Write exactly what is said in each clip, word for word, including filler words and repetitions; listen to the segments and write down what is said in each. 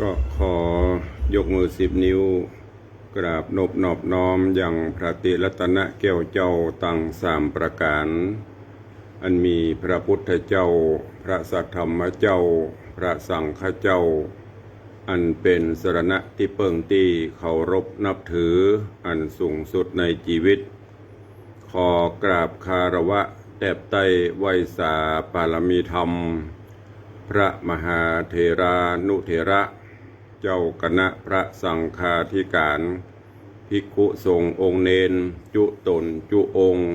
ก็ขอยกมือสิบนิ้ว กราบนบนอบน้อมยังพระติรัตนแก้วเจ้าตังสามประก๋าน อันมีพระพุทธเจ้า พระสัทธรรมเจ้า พระสังฆเจ้า อันเป๋นสรณะตี้เปิ้งตี้เคารพนับถืออันสูงสุดในจีวิต ขอกราบคารวะแตบใต้ไหว้สาปารมีธรรม พระมหาเถรานุเถระ เจ้าคณะพระสังฆาธิก๋าน ภิกขุสงฆ์องค์เณร จุ๊ต๋นจุ๊องค์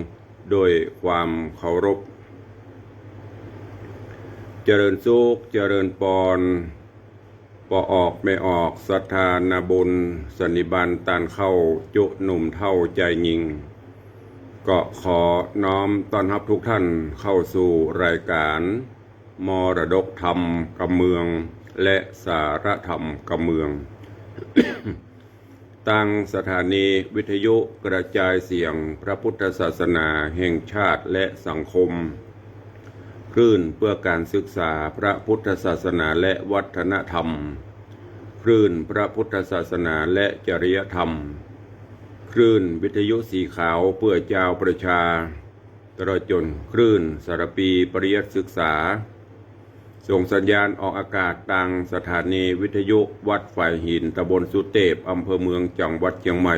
โดยความเคารพ เจริญสุข เจริญปอน ป้อออกแม่ออก ศรัทธานาบุญ สันนิบาตต้านเข้า จุ๊หนุ่มเฒ่าจายญิง ก็ขอน้อมต้อนฮับทุกท่านเข้าสู่รายก๋าน มรดกธรรมกำเมือง และสาระธรรมกำเมือง ตางสถานีวิทยุกระจายเสียงพระพุทธศาสนาแห่งชาติและสังคม คลื่นเพื่อการศึกษาพระพุทธศาสนาและวัฒนธรรม คลื่นพระพุทธศาสนาและจริยธรรม คลื่นวิทยุสีขาวเพื่อจาวประชา ตลอดจ๋นคลื่นสารภีปริยัติศึกษา ส่งสัญญาณออกอากาศตางสถานีวิทยุวัดฝายหิน ตำบลสุเตพ อำเภอเมือง จังหวัดเจียงใหม่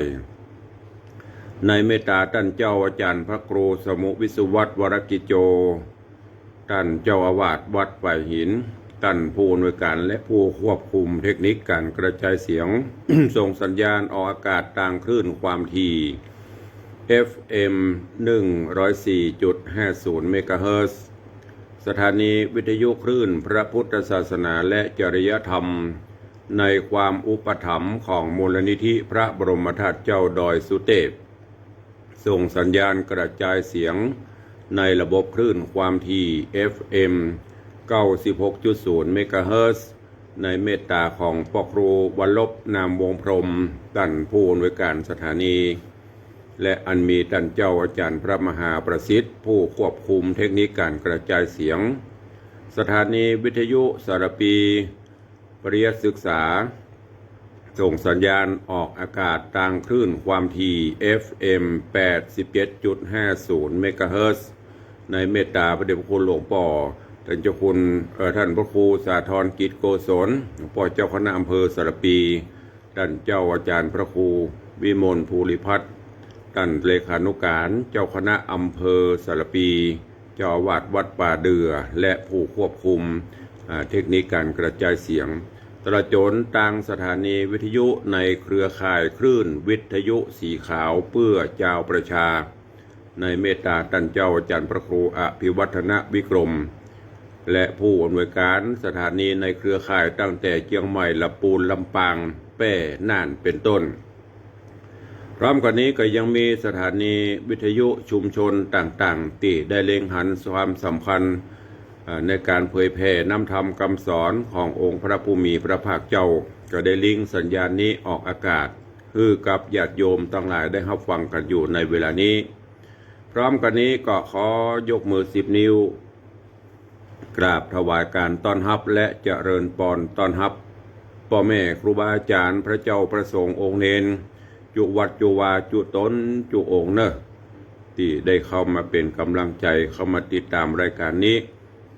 ในเมตตาต้านเจ้าอาจ๋ารย์พระครูสมุห์วิสุวัฒน์ วรกิจโจ ต้านเจ้าอาวาสวัดฝายหิน ต้านผู้อำนวยก๋านและผู้ควบคุมเทคนิคก๋านกระจายเสียง ส่งสัญญาณออกอากาศตางคลื่นความถี่ เอฟเอ็ม หนึ่งร้อยสี่จุดห้าศูนย์ เมกะเฮิรตซ์ สถานีวิทยุคลื่นพระพุทธศาสนาและจริยธรรม ในความอุปถัมภ์ของมูลนิธิพระบรมธาตุเจ้าดอยสุเตพ ส่งสัญญาณกระจายเสียงในระบบคลื่นความถี่ เอฟเอ็ม เก้าสิบหกจุดศูนย์ เมกะเฮิรตซ์ ในเมตตาของป้อครูวัลลภ นามวงศ์พรหม ต้านผู้อำนวยก๋านสถานี และอันมีต้านเจ้าอาจ๋ารย์พระมหาประสิทธิ์ ผู้ควบคุมเทคนิคก๋านกระจายเสียง สถานีวิทยุสารภีปริยัติศึกษา ส่งสัญญาณออกอากาศตางคลื่นความถี่ เอฟเอ็ม แปดสิบเจ็ดจุดห้าศูนย์ เมกะเฮิรตซ์ ในเมตตาพระเดชพระคุณหลวงป้อ ต้านเจ้าคุณ เอ่อ ต้านพระครูสาธรกิจโกศล หลวงป้อเจ้าคณะอำเภอสารภี ต้านเจ้าอาจ๋ารย์พระครูวิมลภูริพัฒน์ ต้านเลขานุก๋านเจ้าคณะอำเภอสารภี เจ้าอาวาสวัดป่าเดื่อ และผู้ควบคุม อ่า เทคนิคก๋านกระจายเสียง ตลอดจ๋นตางสถานีวิทยุในเครือข่ายคลื่นวิทยุสีขาวเปื้อจาวประชา ในเมตตาต้านเจ้าอาจ๋ารย์พระครูอภิวัฒนวิกรม และผู้อำนวยก๋านสถานีในเครือข่ายตั้งแต่เจียงใหม่ ละปูน ลำปาง แป้ น่าน เป๋นต้น พร้อมกั๋นนี้ก็ยังมีสถานีวิทยุชุมชนต่างๆ ตี้ได้เล็งหันความสำคัญ เอ่อ ในก๋านเผยแผ่น้ำธรรมกำสอนขององค์พระผู้มีพระภาคเจ้า ก็ได้ลิงก์สัญญาณนี้ออกอากาศ หื้อกับญาติโยมตังหลายได้ฮับฟังกั๋นอยู่ในเวลานี้ พร้อมกั๋นนี้ก็ขอยกมือสิบนิ้ว กราบถวายก๋านต้อนฮับและเจริญปอนต้อนฮับ ป้อแม่ครูบาอาจ๋ารย์ พระเจ้าพระสงฆ์องค์เณร จุวัดจุวา จุต๋นจุองค์เน่อ ตี้ได้เข้ามาเป๋นก๋ำลังใจ๋ เข้ามาติดต๋ามรายก๋านนี้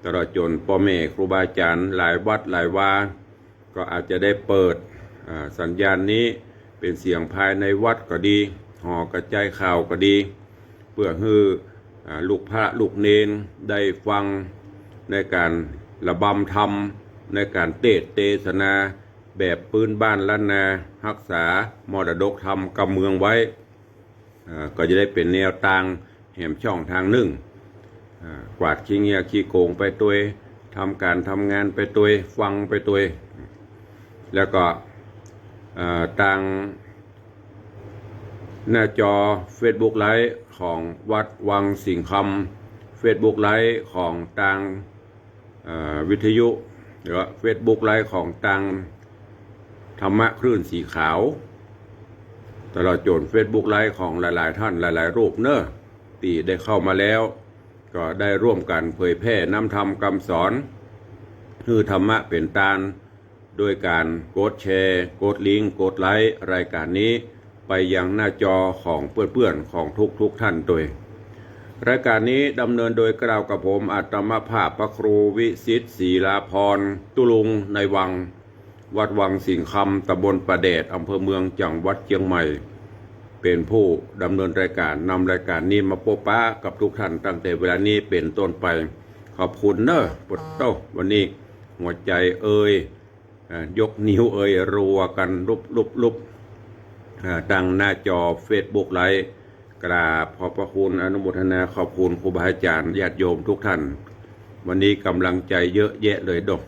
ตลอดจ๋นป้อแม่ครูบาอาจ๋ารย์หลายวัดหลายวา ก็อาจจะได้เปิด อ่า สัญญาณนี้เป๋นเสียงภายในวัดก็ดี หอกระจายข่าวก็ดี เปื้อหื้อ อ่า ลูกพระลูกเณรได้ฟังในก๋านระบำธรรม ในก๋านเตสน์เตสนาแบบปื๊นบ้านล้านนา ฮักษามรดกธรรมกำเมืองไว้ อ่า ก็จะได้เป๋นแนวตางแหมช่องตางนึ่ง อ่า กวาดขี้เงี้ยขี้โกงไปตวย ทำก๋านทำงานไปตวย ฟังไปตวย แล้วก็ อ่า ตางหน้าจอเฟซบุ๊กไลฟ์ของวัดวังสิงห์คำ เฟซบุ๊กไลฟ์ของตาง เอ่อ วิทยุ หรือว่าเฟซบุ๊กไลฟ์ของตางธรรมะคลื่นสีขาว ตลอดจ๋นเฟซบุ๊กไลฟ์ของหลายๆ ท่านหลายๆ รูปเน่อ ตี้ได้เข้ามาแล้ว ก็ได้ร่วมกั๋นเผยแผ่น้ำธรรมกำสอน หื้อธรรมะเป๋นตาน ด้วยการกดแชร์ กดลิงก์ กดไลก์รายการนี้ไปยังหน้าจอของเปื้อนๆ ของทุกๆ ท่านตวย รายการนี้ดำเนินโดยเกล้ากับผม อาตมาภาพพระครูวิสิทธิ์ ศิลาภรณ์ ตุ๊ลุงในวัง วัดวังสิงห์คำ ตำบลป่าแดด อำเภอเมือง จังหวัดเจียงใหม่ เป๋นผู้ดำเนินรายการ นำรายการนี้มาปะปะกับทุกท่านตั้งแต่เวลานี้เป๋นต้นไป ขอบคุณเน้อ ปะโต้ วันนี้หัวใจ๋เอ่ย อ่า ยกนิ้วเอ่ย รัวกั๋นลุบๆๆ อ่า ตางหน้าจอเฟซบุ๊กไลฟ์ กราบขอบพระคุณ อนุโมทนาขอบคุณครูบาอาจ๋ารย์ญาติโยมทุกท่าน วันนี้ก๋ำลังใจ๋เยอะแยะเลยเนาะ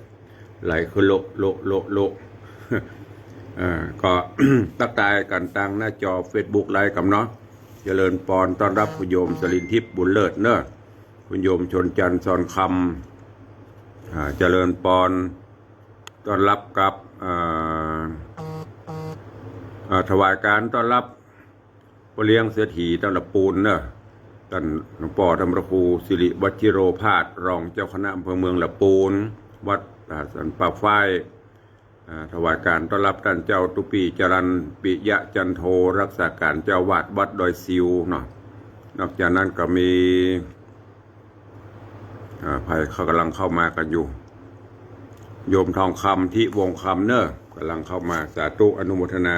ไหลขึ้นโละโละโละโละ อ่า ก็ ตั๊กตายกั๋นตางหน้าจอเฟซบุ๊กไลฟ์กั๋นเนาะ เจริญปอน ต้อนฮับคุณโยมสรินทิพย์ บุญเลิศเน้อ คุณโยมชนจันทร์ ซอนคำ อ่า เจริญปอน ต้อนฮับกับ อ่า อ่า ถวายก๋านต้อนฮับป้อเลี้ยงเศรษฐีตางละปูนเน้อ ต้านหลวงป้อธรรมครูสิริวัชชิโรภาส รองเจ้าคณะอำเภอเมืองละปูน วัดป่าสันป่าฝ้าย อ่า ถวายก๋านต้อนฮับต้านเจ้าตุ๊ปี้จรัญ ปิยะจันโท รักษาก๋านเจ้าอาวาสวัดดอยสิวเนาะ นอกจากนั้นก็มี อ่า ใผเขาก่ำลังเข้ามากั๋นอยู่ โยมทองคำ ทิวงศ์คำเน้อ ก่ำลังเข้ามา สาธุ อนุโมทนา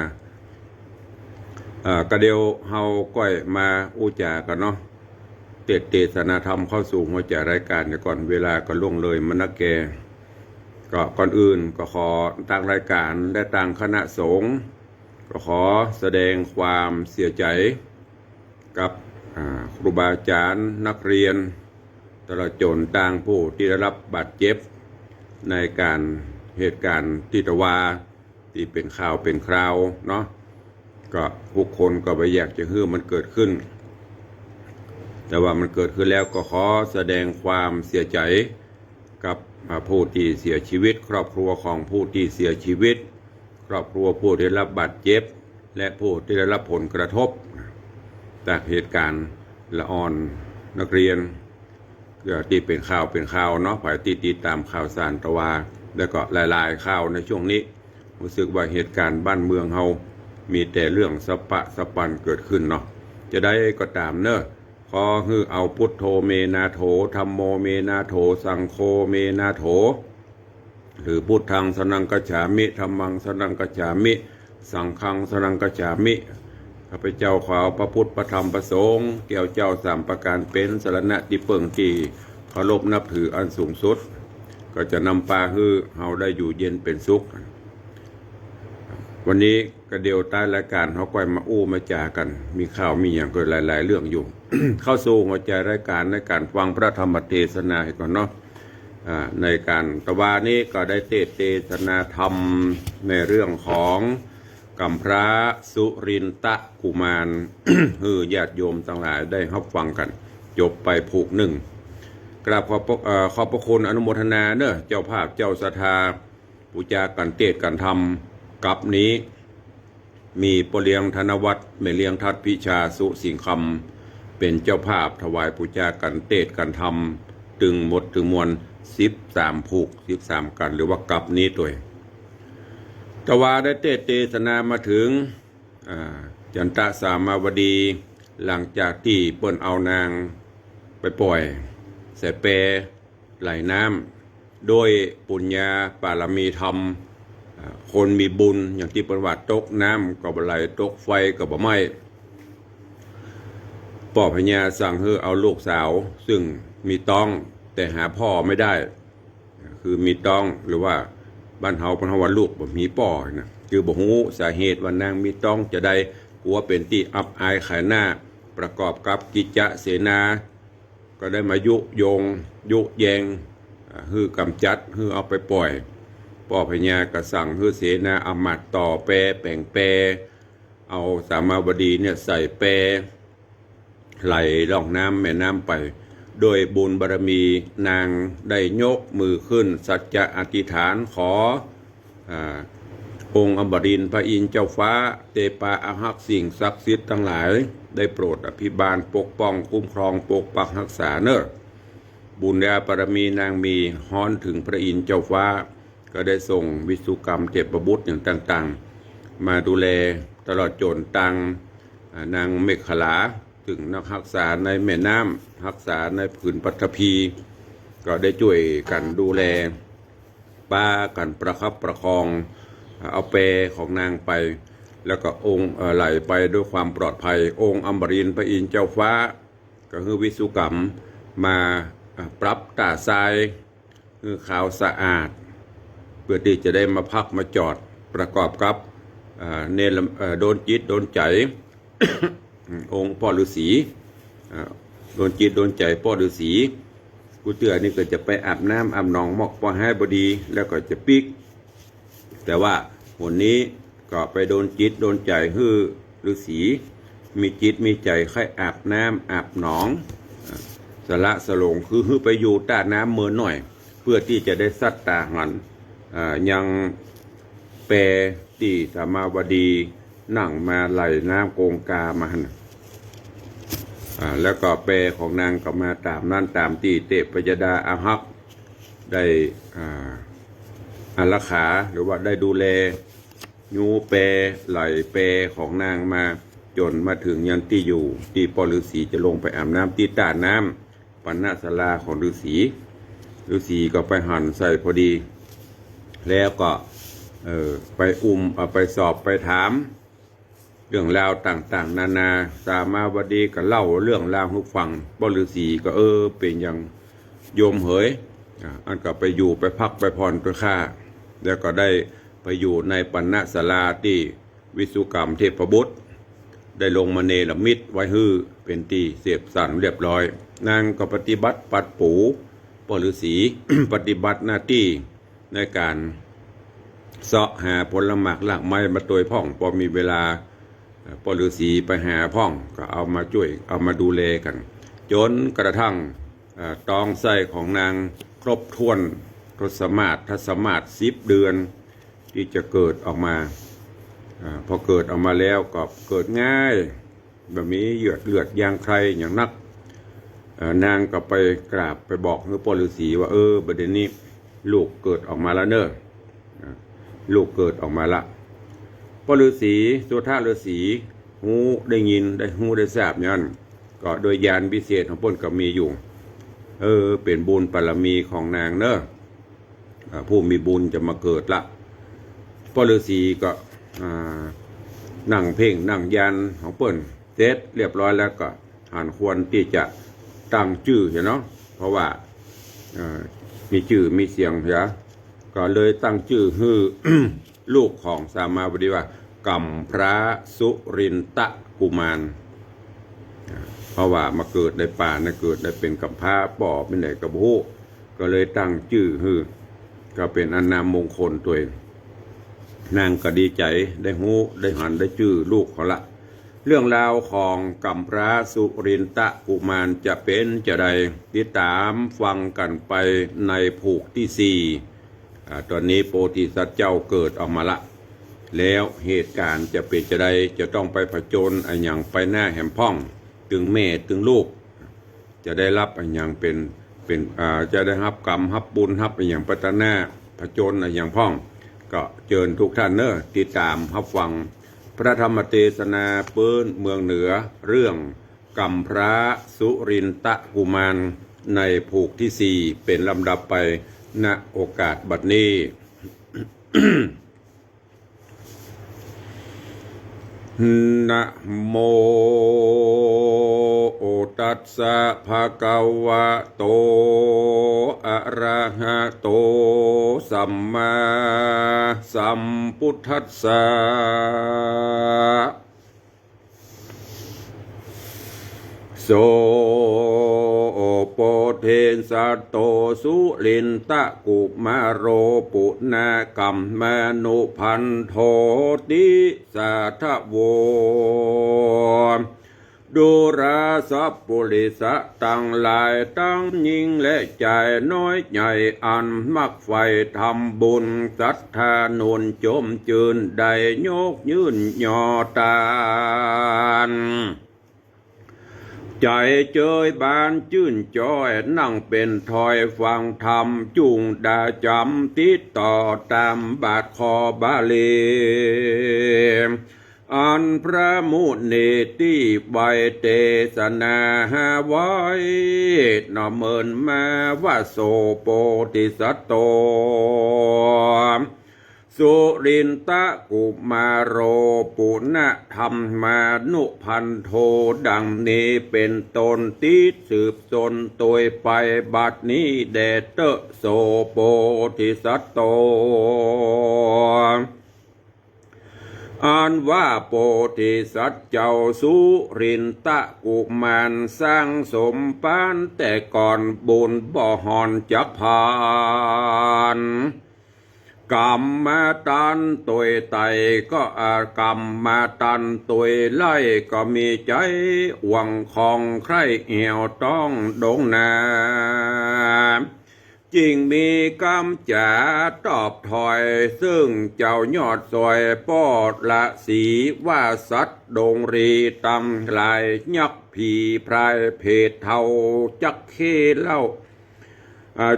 อ่า ก็เดี๋ยวเฮาก้อยมาอู้จ๋ากั๋นเนาะ เตสน์เตสนาธรรมเข้าสู่หัวใจ๋รายก๋านเหียก่อน เวลาก็ล่วงเลยมานักแก่ ก็ก่อนอื่นก็ขอตางรายก๋านและตางคณะสงฆ์ ก็ขอแสดงความเสียใจ๋กับ อ่า ครูบาอาจ๋ารย์ นักเรียน ตลอดจ๋นตางผู้ตี้ได้ฮับบาดเจ็บในก๋านเหตุก๋ารณ์ตี้ตะวา ตี้เป๋นข่าวเป๋นคราวเนาะ ก็ทุกคนก็บ่อยากจะหื้อมันเกิดขึ้น แต่ว่ามันเกิดขึ้นแล้วก็ขอแสดงความเสียใจ๋กับ อ่า ผู้ตี้เสียชีวิต ครอบครัวของผู้ตี้เสียชีวิต ครอบครัวผู้ได้ฮับบาดเจ็บ และผู้ตี้ได้ฮับผลกระทบจากเหตุก๋ารณ์ละอ่อนนักเรียน ก็ตี้เป๋นข่าวเป๋นคราวเนาะ ใผตี้ติดต๋ามข่าวสารตะวา แล้วก็หลายๆ ข่าวในช่วงนี้ ฮู้สึกว่าเหตุก๋ารณ์บ้านเมืองเฮามีแต่เรื่องสะปะสะปันเกิดขึ้นเนาะ จะใดก็ต๋ามเน้อ ขอหื้อเอา พุทโธ เม นาโถ ธัมโม เม นาโถ สังโฆ เม นาโถ หรือ พุทธัง สรณัง คัจฉามิ ธัมมัง สรณัง คัจฉามิ สังฆัง สรณัง คัจฉามิ ข้าพเจ้าขอเอาพระพุทธ พระธรรม พระสงฆ์ แก้วเจ้าสามประก๋านเป๋นสรณะตี้เปิ้งตี้เคารพนับถืออันสูงสุด ก็จะนำพาหื้อเฮาได้อยู่เย็นเป๋นสุข วันนี้ก็เดี๋ยวต้านรายก๋านเฮาก้อยมาอู้มาจ๋ากั๋น มีข่าวมีหยังก็หลายๆ เรื่องอยู่ เข้าสู่หัวใจ๋รายก๋านในก๋านฟังพระธรรมเตสนาก่อนเนาะ อ่า ในก๋านตะวานี้ก็ได้เตสน์เตสนาธรรมในเรื่องของก๋ำพร้าสุรินทกุมาร หื้อญาติโยมตังหลายได้ฮับฟังกั๋น จบไปผูกนึ่ง กราบขอบพระ เอ่อ ขอบพระคุณอนุโมทนาเน้อ เจ้าภาพเจ้าศรัทธา ผู้จ๋ากั๋นเตสน์กั๋นธรรม กั๊ปนี้ มีป้อเลี้ยงธนวัฒน์ แม่เลี้ยงทัดพิชา สุสิงห์คำ เป๋นเจ้าภาพถวายผู้จ๋ากั๋นเตสน์กั๋นธรรม ตึงหมดตึงมวล สิบสามผูก สิบสามกั๋น หรือว่ากั๊ปนี้ตวย ตะวาได้เตสน์เตสนามาเถิง อ่า จันตะสามาวดี หลังจากตี้เปิ้นเอานางไปป่อยใส่แป ไหลน้ำ โดยปุญญาปารมีธรรม อ่า คนมีบุญ อย่างตี้เปิ้นว่า ตกน้ำก็บ่ไหล ตกไฟก็บ่ไหม้ ป้อพญาสั่งหื้อเอาลูกสาว ซึ่งมีต๊อง แต่หาป้อไม่ได้ คือมีต๊อง หรือว่าบ้านเฮาเปิ้นฮ้องว่าลูกบ่มีป้อนะ คือบ่ฮู้สาเหตุว่านางมีต๊องจาใด กั๋วเป๋นตี้อับอายขายหน้า ประกอบกับกิจจเสนา ก็ได้มายุยง ยุแยง อ่า หื้อกำจัด หื้อเอาไปป่อย ป้อพญาก็สั่งหื้อเสนาอามาตย์ต่อแป แป๋งแป เอาสามาวดีเนี่ยใส่แป ไหลล่องน้ำแม่น้ำไป โดยบุญบารมีนางได้ยกมือขึ้นสัจจะอธิษฐานขอ อ่า องค์อมรินทร์พระอินทร์เจ้าฟ้า เตปาอารักษ์สิ่งศักดิ์สิทธิ์ตังหลาย ได้โปรดอภิบาลปกป้องคุ้มครองปกปักฮักษาเน้อ บุญญาบารมีนางมีฮ้อนเถิงพระอินทร์เจ้าฟ้า ก็ได้ส่งวิศวกรรมเทพบุตรอย่างต่างๆ มาดูแลตลอดจ๋นตัง อ่า นางเมขลา ซึ่งนักฮักษาในแม่น้ำ ฮักษาในผืนปฐพี ก็ได้จ้วยกั๋นดูแล ปากั๋นประคับประคอง อ่า เอาแปของนางไป แล้วก็องค์ เอ่อ ไหลไปด้วยความปลอดภัย องค์อมรินทร์พระอินทร์เจ้าฟ้า ก็หื้อวิศวกรรมมา อ่า ปรับต้าทราย หื้อขาวสะอาด เปื้อตี้จะได้มาพักมาจอด ประกอบกับ อ่า เนร เอ่อ โดนจิตโดนใจ๋ องค์ป้อฤๅษี อ่า โดนจิตโดนใจ๋ป้อฤๅษี กู้เตื้อนี่ก็จะไปอาบน้ำอาบหนองมอกป้อฮ้ายบ่ดี แล้วก็จะปิ๊ก แต่ว่าหนนี้ก็ไปโดนจิตโดนใจ๋หื้อฤๅษี มีจิตมีใจ๋ใค่อาบน้ำอาบหนอง อ่า สละสลง คือหื้อไปอยู่ต้าน้ำเมินหน่อย เปื้อตี้จะได้สัดตาหัน อ่า ยังแปตี้สามาวดี นั่งมาไหลน้ำกงกามาหั้นน่ะ อ่า แล้วก็แปของนางก็มาต๋ามนั้น ต๋ามตี้เทพยดาอาฮักษ์ได้ อ่า อารักขา หรือว่าได้ดูแล ยูแป ไหลแปของนางมา จ๋นมาเถิงยันตี้อยู่ ตี้ป้อฤๅษีจะลงไปอาบน้ำตี้ต้าน้ำ ปัณณศาลาของฤๅษี ฤๅษีก็ไปหันใส่พอดี แล้วก็ เอ่อ ไปอุ้ม เอาไปสอบไปถาม เรื่องราวต่างๆ นานา สามาวดีก็เล่าเรื่องราวหื้อฟัง ป้อฤๅษีก็ เออ เป๋นอย่างโยมเหย อ่า อั้นก็ไปอยู่ไปพักไปผ่อนตวยข้า แล้วก็ได้ไปอยู่ในปัณณศาลาตี้ วิศวกรรมเทพบุตร ได้ลงมาเนรมิตไว้หื้อเป๋นตี้เสพสันเรียบร้อย นางก็ปฏิบัติปัดปูป้อฤๅษี ปฏิบัติหน้าตี้ในก๋านเซาะหาผลหมากรากไม้มาตวยพ่อง ปอมีเวลา เอ่อ ป้อฤๅษีไปหาพ่อง ก็เอามาจ้วย เอามาดูแลกั๋น จ๋นกระทั่ง เอ่อ ต๋องไส้ของนางครบถ้วน ทศมาส ทศมาสสิบเดือน ตี้จะเกิดออกมา อ่า พอเกิดออกมาแล้วก็เกิดง่าย บ่มีเหยือดเลือดยางใครอย่างนัก เอ่อ นางก็ไปกราบไปบอกหื้อป้อฤๅษีว่า เออ บ่าเดี่ยวนี้ลูกเกิดออกมาแล้วเน่อ อ่า ลูกเกิดออกมาละ ป้อฤๅษี สุทะฤๅษี ฮู้ได้ยิน ได้ฮู้ได้ทราบอย่างนั้น ก็โดยญาณวิเศษของเปิ้นก็มีอยู่ เออ เป๋นบุญบารมีของนางเน่อ อ่า ผู้มีบุญจะมาเกิดละ ป้อฤๅษีก็ อ่า นั่งเพ่งนั่งญาณของเปิ้นเสร็จเรียบร้อยแล้วก็หันควรตี้จะตั้งจื้อเหียเนาะ เพราะว่า เอ่อ มีจื้อมีเสียงเหีย ก็เลยตั้งจื้อหื้อ ลูกของสามาวดีว่า กำพร้าสุรินทะกุมาร อ่า เพราะว่ามาเกิดในป่านะ เกิดได้เป๋นกำพร้า ป้อเป๋นใดก็บ่ฮู้ ก็เลยตั้งจื้อหื้อ ก็เป๋นอันนามมงคลตวย นางก็ดีใจ๋ ได้ฮู้ ได้หัน ได้จื้อลูกเขาละ เรื่องราวของกำพร้าสุรินทะกุมารจะเป๋นจาใด ติดต๋ามฟังกั๋นไปในผูกตี้สี่ อ่า ต๋อนนี้โพธิสัตว์เจ้าเกิดออกมาละ แล้วเหตุก๋ารณ์จะเป๋นจาใด จะต้องไปผจญอะหยังไปหน้าแหมพ่อง ตึงแม่ตึงลูก จะได้ฮับอะหยังเป๋น เป๋น อ่า จะได้ฮับกรรม ฮับบุญ ฮับอะหยังไปตางหน้า ผจญอะหยังพ่อง ก็เจิญทุกท่านเน่อ ติดต๋ามฮับฟังพระธรรมเตสนาปื๊นเมืองเหนือ เรื่องกำพร้าสุรินทะกุมาร ในผูกตี้สี่ เป๋นลำดับไป ณ โอกาสบัดนี้ นะโมตัสสะ ภะคะวะโต อะระหะโต สัมมาสัมพุทธัสสะ โส โพธิสัตโต สุรินทะกุมารโอ ปุณณะกัมมานุพันโธ ติสาทะโว ดูราสัปปุริสะตังหลาย ตังญิงและจาย น้อยใหญ่อันมักใฝ่ทำบุญ ศรัทธาหนุนจมจื้น ได้ยกยื่นยอตาน เต ใจ๋เจยบานจื้นจ้อย นั่งเป๋นถ้อยฟังธรรม จุ่งดาจ๋ำติดต่อต๋ามบาทคอบาลี อันพระมุนีตี้ไว้เตสนาไว้ เนาะ เมินมาว่า โส โพธิสัตโต สุรินทกุมารโร ปุณณธรรมานุพันโธ ดังนี้เป๋นต้น ติดสืบสนตวยไปบัดนี้แด่เต๊อะ โส โพธิสัตโต อันว่าโพธิสัตว์เจ้าสุรินทกุมาร สร้างสมปานแต่ก่อน บุญบ่ห่อนจักผาน กรรมตัณฑ์ตวยใต้ก็ อ่า กรรมตัณฑ์ตวยไร้ ก็มีใจ๋หวงของใคร่แอ่วต้องดงนา จึงมีกำจ๋าตอบถ้อย ซึ่งเจ้ายอดสอยป้อฤๅษีว่า สัตว์ดงรีตังหลาย ยักษ์ผีพรายเผดเฒ่าจักเค่เล่า อ่า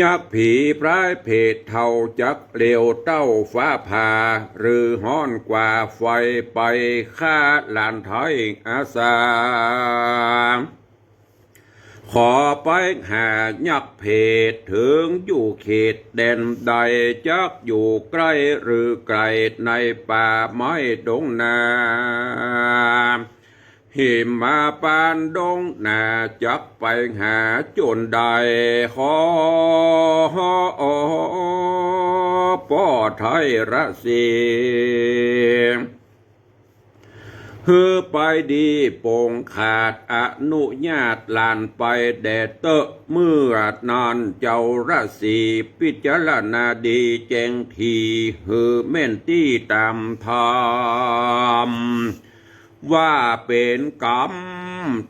ยักษ์ผีพรายเผดเฒ่าจักเลวเต้าฟ้าผ่า หรือฮ้อนกว่าไฟไป ฆ่าหลานไท้อาสา ขอไปหายักษ์เผด เถิงอยู่เขตแดนใด จักอยู่ใก้หรือไก๋ในป่าไม้ดงนา หิมพานต์ดงนา จักไปหาจ๋นได้ ขอป้อไท้ฤๅษี หื้อไปดีปงขาด อนุญาตหลานไปแด่เต๊อะ เมื่อนั้นเจ้าฤๅษีพิจารณาดีแจ้งถี่ หื้อแม่นตี้ต๋ามธรรม ว่าเป๋นกรรม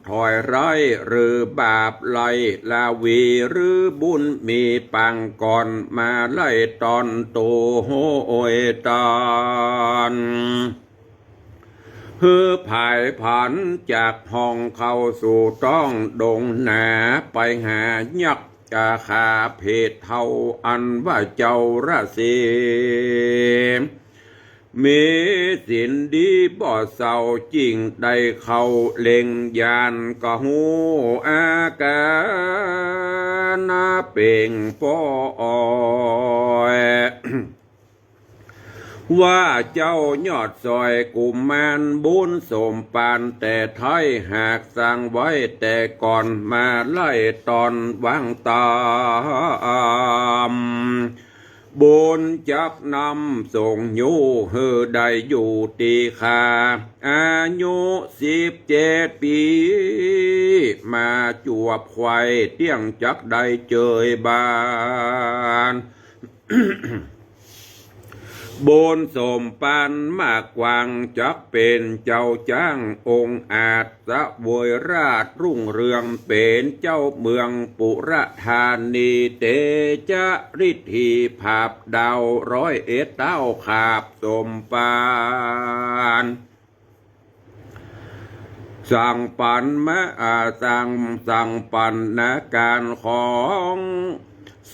ถ้อยไร้หรือบาปไร้ละวี หรือบุญมีปางก่อน มาไล่ตอนโตโหยตัน หื้อผายผันจากห้องเข้าสู่ต้องดงนา ไปหายักษ์จาขาเผดเฒ่า อันว่าเจ้าฤๅษี มีศีลดีบ่เศร้า จึงได้เข้าเล็งญาณ ก็ฮู้อาก๋ารเป๋งป้อย ว่าเจ้ายอดสอยกุมาร บุญสมปานแต่ไท้ หากสร้างไว้แต่ก่อน มาไล่ตอนวางต๋าม บุญจักนำส่งยู้ หื้อได้อยู่ตี้ข้า อายุสิบเจ็ดปี๋ มาจวบใคว่เตี้ยง จักได้เจยบาน บุญสมปานมากกว้าง จักเป๋นเจ้าจ๊างองอาจ เสวยราชย์รุ่งเรือง เป๋นเจ้าเมืองปุระธานี เตจะฤทธีผาบดาวร้อยเอ็ดเต้า ขาบสมปาน สั่งปั๋นมา อ่า สั่ง สั่งปั๋นนาก๋านของ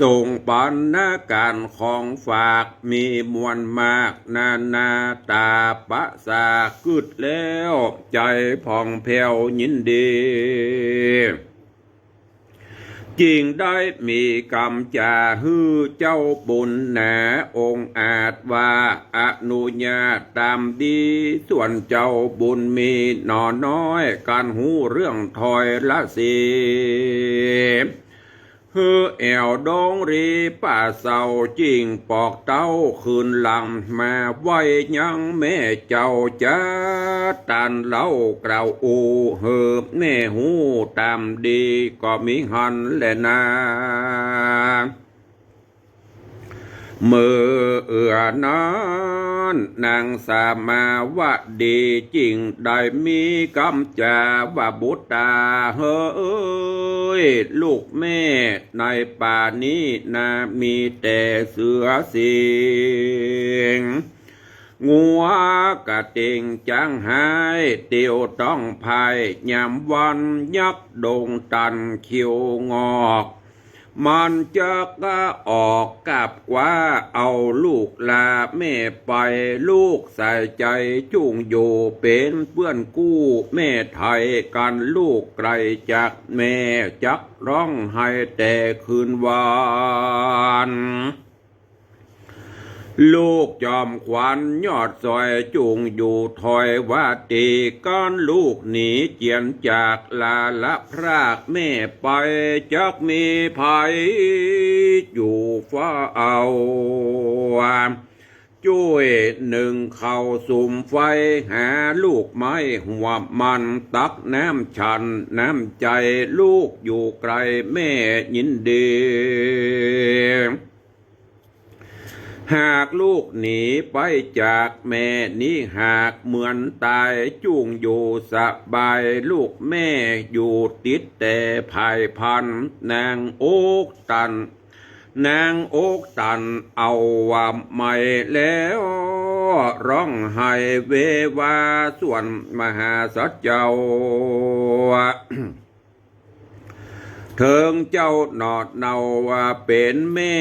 ส่งปั๋นนาก๋านของฝาก มีมวลมากนานา ต๋าปะสากึ๊ดแล้ว ใจ๋ผ่องแผ้วยินดี จึงได้มีกำจ๋าหื้อเจ้าบุญหนาองอาจว่า อนุญาตต๋ามดี ส่วนเจ้าบุญมีหนอน้อย ก๋านฮู้เรื่องถ้อยฤๅษี หื้อแอ่วดงรีป่าเศร้า จึงปอกเต้าคืนหลัง มาไหว้ยังแม่เจ้าจ๊าด ตานเล่ากล่าวอู้ หื้อแม่ฮู้ต๋ามดี ก็มีหั้นแลนา เมื่อนั้นนางสามาวดี จึงได้มีกำจ๋าว่า บุตราเหย ลูกแม่ ในป่านี้นา มีแต่เสือสิงห์ งัวกระเต็งจ๊างฮ้าย เตียวต้องพ่ายยามวัน ยักษ์ดงตันคิ้วงอก มันจักออกกาบกว้า เอาลูกลาแม่ไป ลูกสายใจ๋จุ่งอยู่ เป๋นเปื้อนกู้แม่ไทย กั๋นลูกไก๋จากแม่ จักฮ้องไห้แต่คืนวัน ลูกจอมขวัญยอดสอยจุ่งอยู่ถอยว่าตี้ กั๋นลูกหนีเจียนจากลาละพรากแม่ไป จักมีใผอยู่เฝ้า จ้วยนึ่งข้าวสุมไฟ หาลูกไม้หัวมัน ตักน้ำฉันน้ำใจ๋ ลูกอยู่ไก๋แม่ยินดี หากลูกหนีไปจากแม่นี้ หากเหมือนต๋ายจุ่งอยู่สบาย ลูกแม่อยู่ติดแต่ผายพัน นางอกตัน นางอกตันเอาว่าไม่แล้ว ฮ้องไห้เววาส่วนมหาสัจเจ้า เถิงเจ้าหนอเนาว่าเป๋นแม่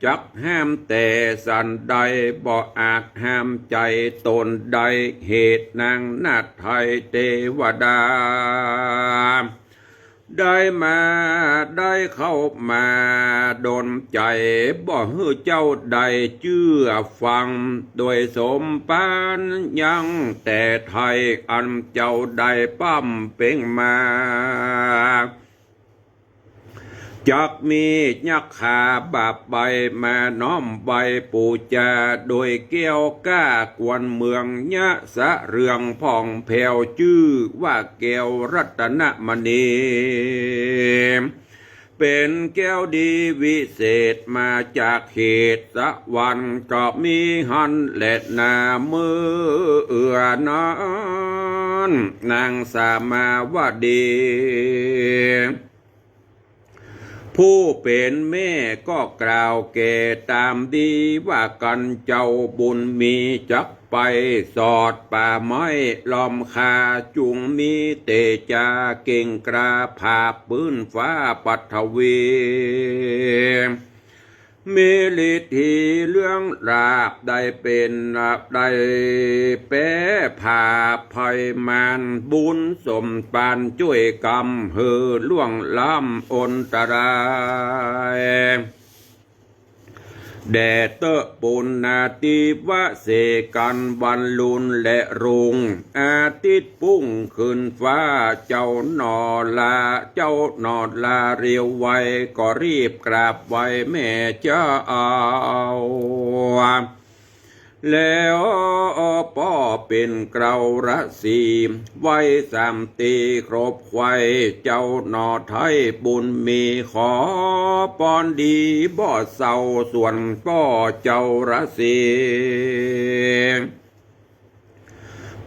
จักห้ามแต่สันใด บ่อาจห้ามใจ๋ต๋นได้ เหตุนางนาฏไทยเตวดา ได้มา ได้เข้ามาดลใจ๋ บ่หื้อเจ้าได้เจื้อฟัง โดยสมปานยังแต่ไทย อันเจ้าได้ป้ำเป๋งมา จักมียักขาบาปใบมาน้อมไหว้ปู๋จา โดยแก้วก้ากวนเมืองยะสะเรืองผ่องแผ้ว จื้อว่าแก้วรัตนมณี เป๋นแก้วดีวิเศษมาจากเขตสวรรค์ ก็มีหั้นแลนาเมื่อนั้น นางสามาวดี ผู้เป๋นแม่ก็กล่าวแก่ต๋ามดีว่า กั๋นเจ้าบุญมีจักไปสอดป่าไม้ล้อมคา จุ่งมีเตจาเก่งกล้าผาบปื้นฟ้าปัทวี มีฤทธีเรืองราบได้เป๋น ได้แป๊ผาบภัยมาร บุญสมปานจ้วยกำหื้อล่วงล้ำอนตราย แด่เต๊อะปุณณาทิเวสกัณฑ์วันลุนและรุ่ง อาทิตย์ปุ้งขึ้นฟ้า เจ้าหนอลา เจ้าหนอลาเร็วไว ก็รีบกราบไหว้แม่เจ้า แล้วป้อเป๋นเกล้าราศี ไหว้สามตีครบไขว่ เจ้าหนอไท้บุญมี ขอปอนดีบ่เศร้า ส่วนป้อเจ้าราศี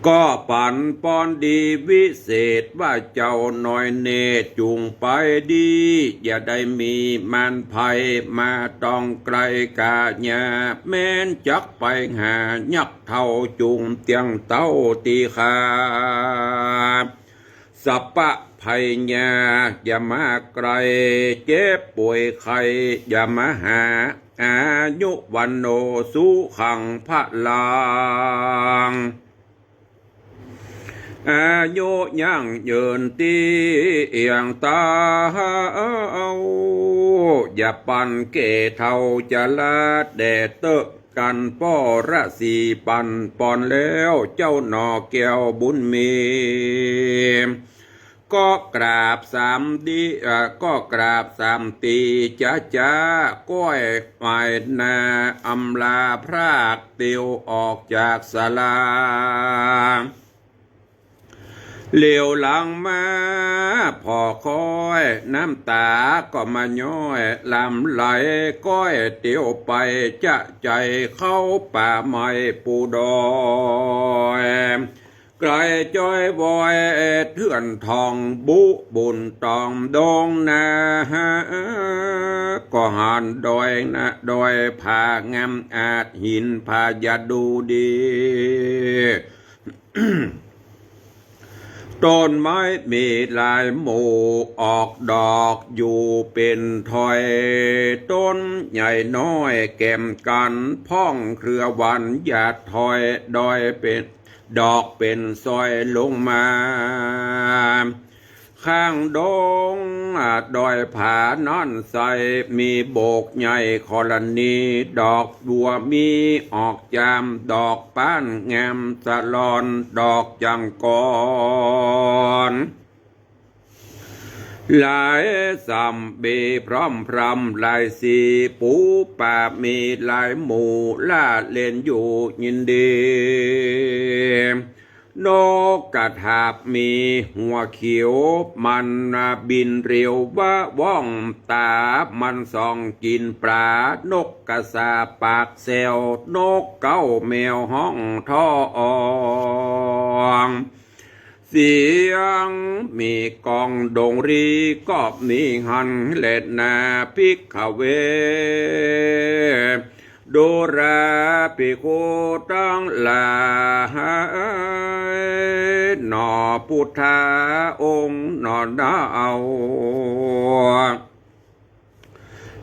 ก็ปั๋นปอนดีวิเศษว่า เจ้าน้อยเน่จุ่งไปดี อย่าได้มีมารภัยมาต้องใก้ก๋า แม้นจักไปหายักษ์เฒ่า จุ่งเตี้ยงเต้าตี้ข้า สัพพะภัยยาอย่ามาใก้ เจ็บป่วยไข้อย่ามาหา อายุวัณโณสุขังพลัง อายุยั่งยืนตี้เอี่ยงเต๊า อย่าปันแก่เฒ่าจรา แด่เต๊อะกั๋นป้อราศีปันปอนแล้ว เจ้าหนอแก้วบุญมี ก็กราบสามดี เอ่อ ก็กราบสามตีจ๊ะจ๊ะ ก้อยไหว้หน้าอำลาพรากเตียวออกจากศาลา เหลียวหลังมาผ่อคอย น้ำต๋าก็มาย้อยหลั่งไหล ก้อยเตียวไปจ๊ะใจ๋ เข้าป่าไม้ปู๋ดอย ใจ๋จ้อยว้อยเถื่อนทอง บุบุญตองดงนา ก็หันดอยนะ ดอยผางามอาจหินผาอย่าดูดี ต้นไม้มีหลายหมู่ ออกดอกอยู่เป๋นถ้อย ต้นใหญ่น้อยแก่มกั๋น พ่องเครือวันอย่าถอย ดอยเป๋น ดอกเป๋นซอยลงมา ข้างดง อ่า ดอยผานั้นใส มีโบกใหญ่ขรณี ดอกบัวมีออกจาม ดอกป๊านงามสะลอน ดอกจังกร หลายส่ำ มีพร่อมพรำหลายสี ปูป๋ามีหลายหมู่ ล่าเล่นอยู่ยินดี นกกระทาบมีหัวเขียว มันบินเร็วว่าว่อง ต๋ามันส่องกิ๋นป๋า นกกระสาปากแซว นกเก๊าแมวฮ้องท้อออง เสียงมีก้องดงรี ก็มีหันแลนา ภิกขเว ดูราภิกขุตังหลาย หนอพุทธาองค์หนอนาเอา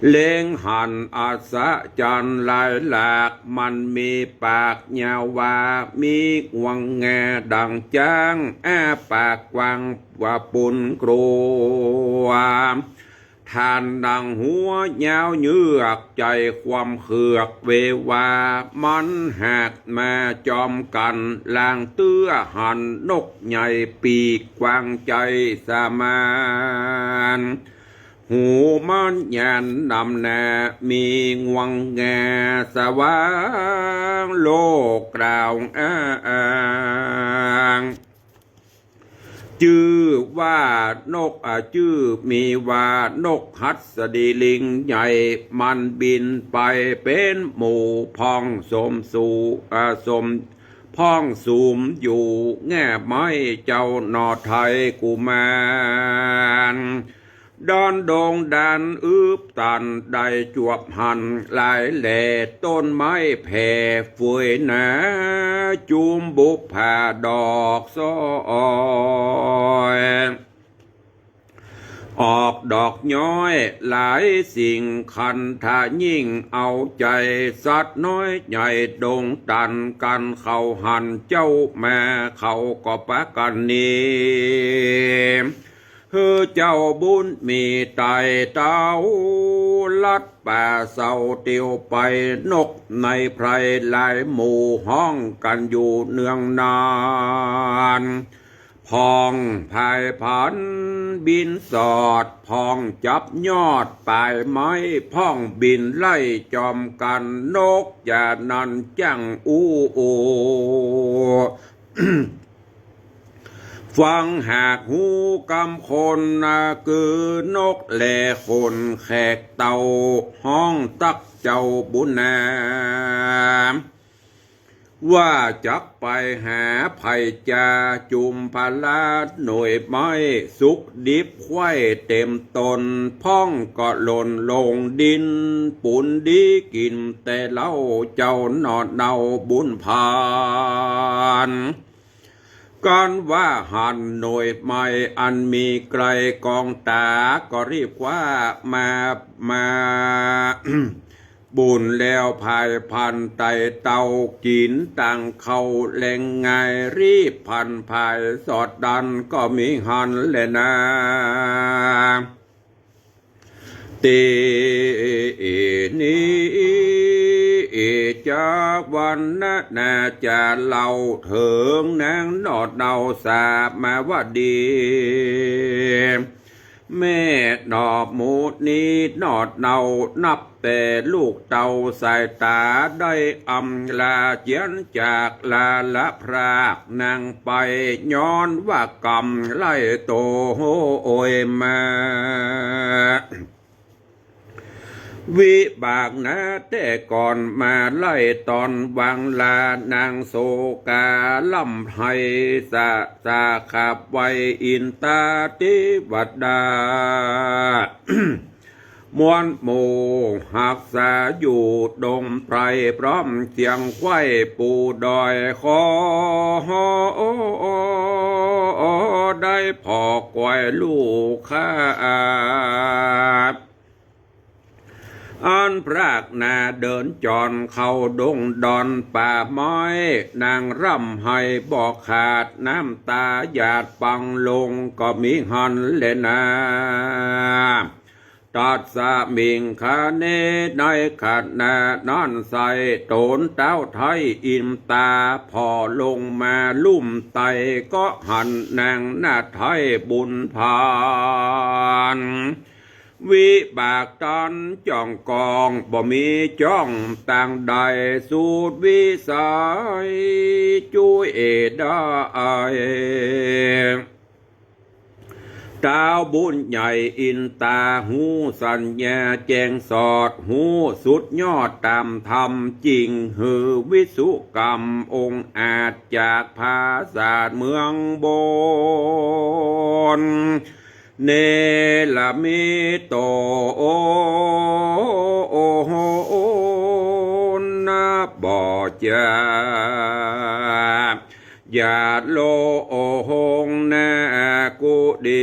เล็งหันอัศจรรย์หลายหลาก มันมีปากยาวว่า มีงวงแงดังจ๊าง อ้าปากกว้างว่าปูนกรัว ฐานดังหัวยาวเยือก ใจ๋ความเขือกเววา มันหากมาจอมกั๋น ลางเตื้อหันนกใหญ่ปีกกว้างใจ๋สามาน หูมันยานนำหน้า มีงวงแงสว่างโลกกล่าวอ้าง จื้อว่านก อ่า จื้อมีว่านกหัสดีลิงใหญ่ มันบินไปเป๋นหมู่ พ่องสมสู่ อ่า สม พ่องสุมอยู่แง่ไม้ เจ้าหนอไทยกุมาร ดอนดงดานอึบตัน ได้จวบหันหลายแหล่ ต้นไม้แผ่เฟยหนา จุมบุปผาดอกซอย ออกดอกย้อยหลายสิ่ง คันทะยิ่งเอาใจ๋ สัตว์น้อยใหญ่ดงตัน กันเข้าหันเจ้ามา เขาก็ปะกั๋นหนี หื้อเจ้าบุญมีไต่เต้า ลัดป่าเซาเตียวไป นกในไพรหลายหมู่ ฮ้องกั๋นอยู่เนืองนาน พ่องพายพันบินสอด พ่องจับยอดปลายไม้ พ่องบินไล่จอมกั๋น นกจานั้นจั้งอู้โอ ฟังหากฮู้กำคนนา กือนกแลคนแขกเต้า ฮ้องตักเจ้าบุญนา ว่าจักไปหาไผ่จา จุมพลาหน่วยไม้ สุกดิบไขว้เต็มต้น พ่องก็หล่นลงดิน ปูนดีกิ๋นแต่เล้า เจ้าหนอเนาบุญผาน กันว่าหันหน่วยไม้อันมีไกลกองต๋า ก็รีบคว้ามา มา บุญแล้วพายพันไต่เต้า กิ๋นตังเข้าแลงงาย รีบพันพายสอดดัน ก็มีหันแลนา ตี้นี้จะวรรณนาจะเล่าเถิงนางหนอเนาสามาวดี แม่หนอหมู่นี้หนอเนา นับแต่ลูกเต้าสายต๋า ได้อำลาเจียนจาก ลาละพรากนางไป ย้อนว่ากรรมไล่โตโหยมา เ วิบากนาแต่ก่อนมาไล่ตอน หว่างลานางโสกา ร่ำไห้สะสะขับไหว้อินตาเตวดา มวลหมู่ฮักษาอยู่ดงไพร พร้อมเสียงไขว้ปู่ดอย ขอได้ผ่อควายลูกข้า อันพรากหน้าเดินจรเข้าดงดอนป่าไม้ นางร่ำไห้บ่ขาด น้ำตาหยาดปังลง ก็มีหั้นแลนา ตัสมิงคเน ในขณะนั้นไส้โตนเต๊าไท้อินตา ผ่อลงมาลุ่มไต้ ก็หันนางนาไท้บุญพาน วิบากตันจ้องกอง บ่มีจ้องตางใด สูดวิสัยจุ้ยได้ เต๊าบุญใหญ่อินตาฮู้สัญญาแจ้งสอด ฮู้สุดยอดต๋ามธรรมจริง หื้อวิสุกรรมองค์อาจจากผาสาทเมืองบน เนรมิตโต นาบ่จา ญาติโลหงนากุฏิ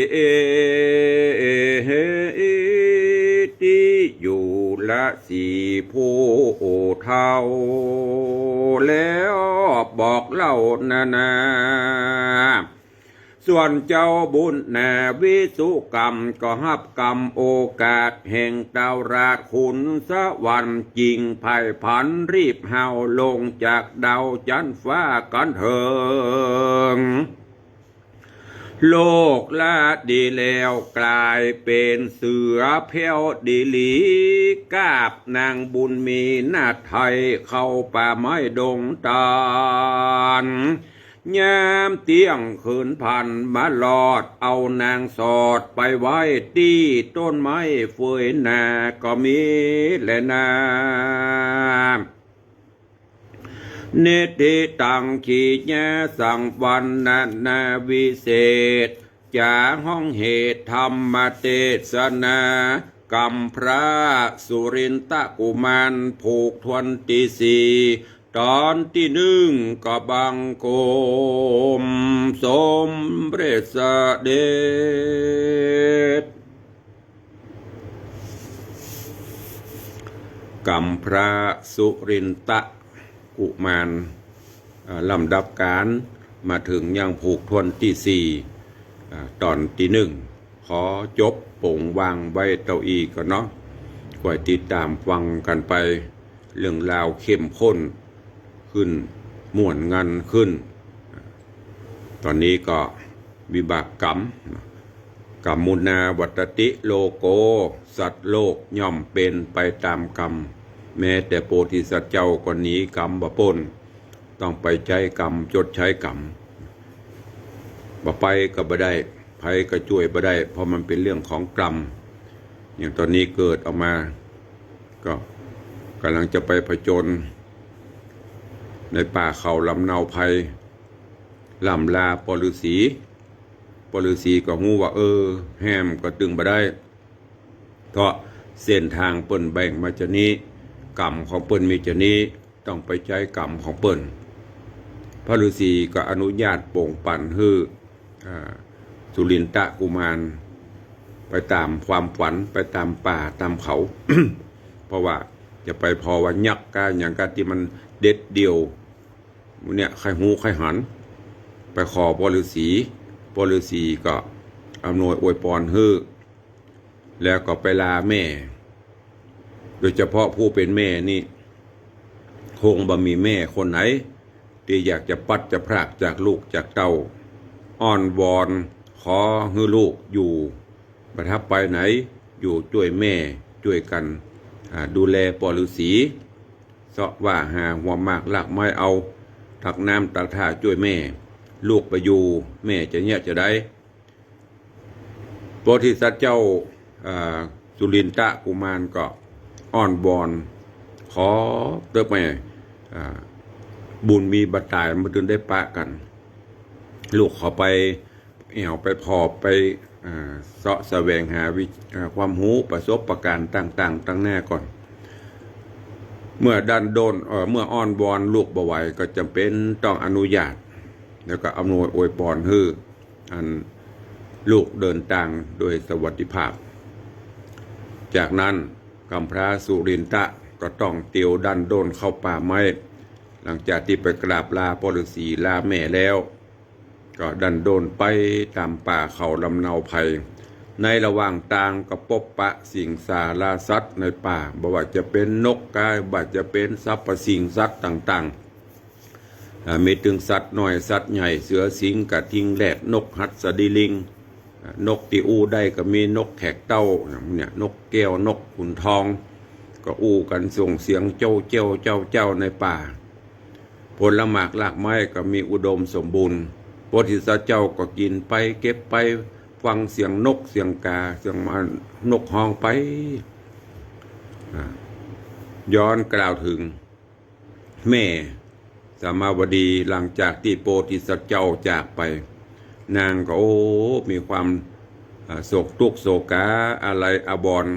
ตี้อยู่ละสี่ผู้เฒ่า แล้วบอกเล่านานา ส่วนเจ้าบุญนาวิสุกรรม ก็ฮับกรรมโอกาสแห่งเต๊าราชขุนสวรรค์จริง ไผ่ผันรีบเฮาลงจากดาวจั๊นฟ้ากั๋นเถิง โลกละดีแล้วกลายเป๋นเสือแผ้วดีหลี กาบนางบุญมีนาไท้เข้าป่าไม้ดงตาล ยามเตี้ยงคืนผ่านมาลอด เอานางสอดไปไว้ตี้ต้นไม้เฟยนา ก็มีแลนา นิทธิตัง ขีญาสังวัณณนาวิเศษจ๋า ฮ้องเหตุธรรมเตสนา กำพร้าสุรินทกุมาร ผูกถ้วนตี้สี่ ต๋อนตี้หนึ่ง ก็บังคมสมเร็จเสด็จ กำพร้าสุรินทกุมาร อ่า ลำดับก๋านมาเถิงยังผูกถ้วนตี้สี่ อ่า ต๋อนตี้หนึ่ง ขอจบป๋งวางไว้เต้าอี้ก่อนเนาะ ค่อยติดต๋ามฟังกั๋นไป เรื่องราวเข้มข้นขึ้น ม่วนงันขึ้น ต๋อนนี้ก็วิบากกรรม กัมมุนาวัตติโลโก สัตว์โลกย่อมเป๋นไปต๋ามกรรม แม้แต่โพธิสัตว์เจ้าก็หนีกรรมบ่ป๊น ต้องไปใจ๊กรรม ชดใช้กรรม บ่ไปก็บ่ได้ ใผก็จ้วยบ่ได้ เพราะมันเป๋นเรื่องของกรรม อย่างต๋อนนี้เกิดออกมา ก็ก่ำลังจะไปผจญในป่าเขาลำเนาไพร ล่ำลาป้อฤๅษี ป้อฤๅษีก็ฮู้ว่า เออ แหมก็ตึงบ่ได้ เพราะเส้นตางเปิ้นแบ่งมาจานี้ กรรมของเปิ้นมีจานี้ ต้องไปใจ๊กรรมของเปิ้น ป้อฤๅษีก็อนุญาตป๋งปั๋นหื้อ อ่า สุรินทกุมาร ไปต๋ามความฝัน ไปต๋ามป่าต๋ามเขา เพราะว่าจะไปผ่อว่ายักษ์ก้าหยังก้าตี้มันเด็ดเดี่ยว เนี่ย ใค่ฮู้ใค่หัน ไปขอป้อฤๅษี ป้อฤๅษีก็อำนวยอวยปอนหื้อ แล้วก็ไปลาแม่ โดยเฉพาะผู้เป๋นแม่นี่ คงบ่มีแม่คนไหน ตี้อยากจะปลัดจะพรากจากลูกจากเต้า อ้อนวอนขอหื้อลูกอยู่ บ่ถ้าไปไหน อยู่จ้วยแม่ จ้วยกั๋น อ่า ดูแลป้อฤๅษี เซาะว่าหาหัวหมากรากไม้เอา ตักน้ำตักท่าจ้วยแม่ ลูกบ่อยู่ แม่จะเยียะจาใด โพธิสัตว์เจ้า อ่า สุรินทกุมารก็ อ้อนวอน ขอเต๊อะแม่ อ่า บุญมีบ่ต๋าย มันจึงได้ปะกั๋น ลูกขอไปแอ่วไปผ่อไป อ่า เซาะแสวงหาวิ อ่า ความฮู้ประสบการณ์ต่างๆ ตังหน้าก่อน เมื่อดั้นด้น เอ่อ เมื่ออ้อนวอนลูกบ่ไหวก็จ๋ำเป๋นต้องอนุญาต แล้วก็อำนวยอวยปอนหื้อ อันลูกเดินตางโดยสวัสดิภาพ จากนั้นกำพร้าสุรินทะก็ต้องเตียวดั้นด้นเข้าป่าไม้ หลังจากตี้ไปกราบลาป้อฤๅษีลาแม่แล้ว ก็ดั้นด้นไปต๋ามป่าเขาลำเนาไพร ในระหว่างตางก็ปบปะสิงสารสัตว์ในป่า บ่ว่าจะเป๋นนกกา บ่ว่าจะเป๋นสรรพสิ่งสัตว์ต่างๆ อ่า มีตึงสัตว์น้อยสัตว์ใหญ่ เสือสิงห์กระทิงแรด นกหัสดีลิง อ่า นกตี้อู้ได้ก็มีนกแขกเต้า เนี่ย นกแก้วนกขุนทอง ก็อู้กั๋นส่งเสียงเจ้าเจ้าเจ้าเจ้าในป่า ผลหมากรากไม้ก็มีอุดมสมบูรณ์ โพธิสัตว์เจ้าก็กิ๋นไปเก็บไป ฟังเสียงนกเสียงกา เสียงมันนกฮ้องไป อ่า ย้อนกล่าวเถิง แม่สามาวดี หลังจากตี้โพธิสัตว์เจ้าจากไป นางก็ โอ้ มีความ อ่า โศกตุ๊กข์โศกาอาลัยอาวรณ์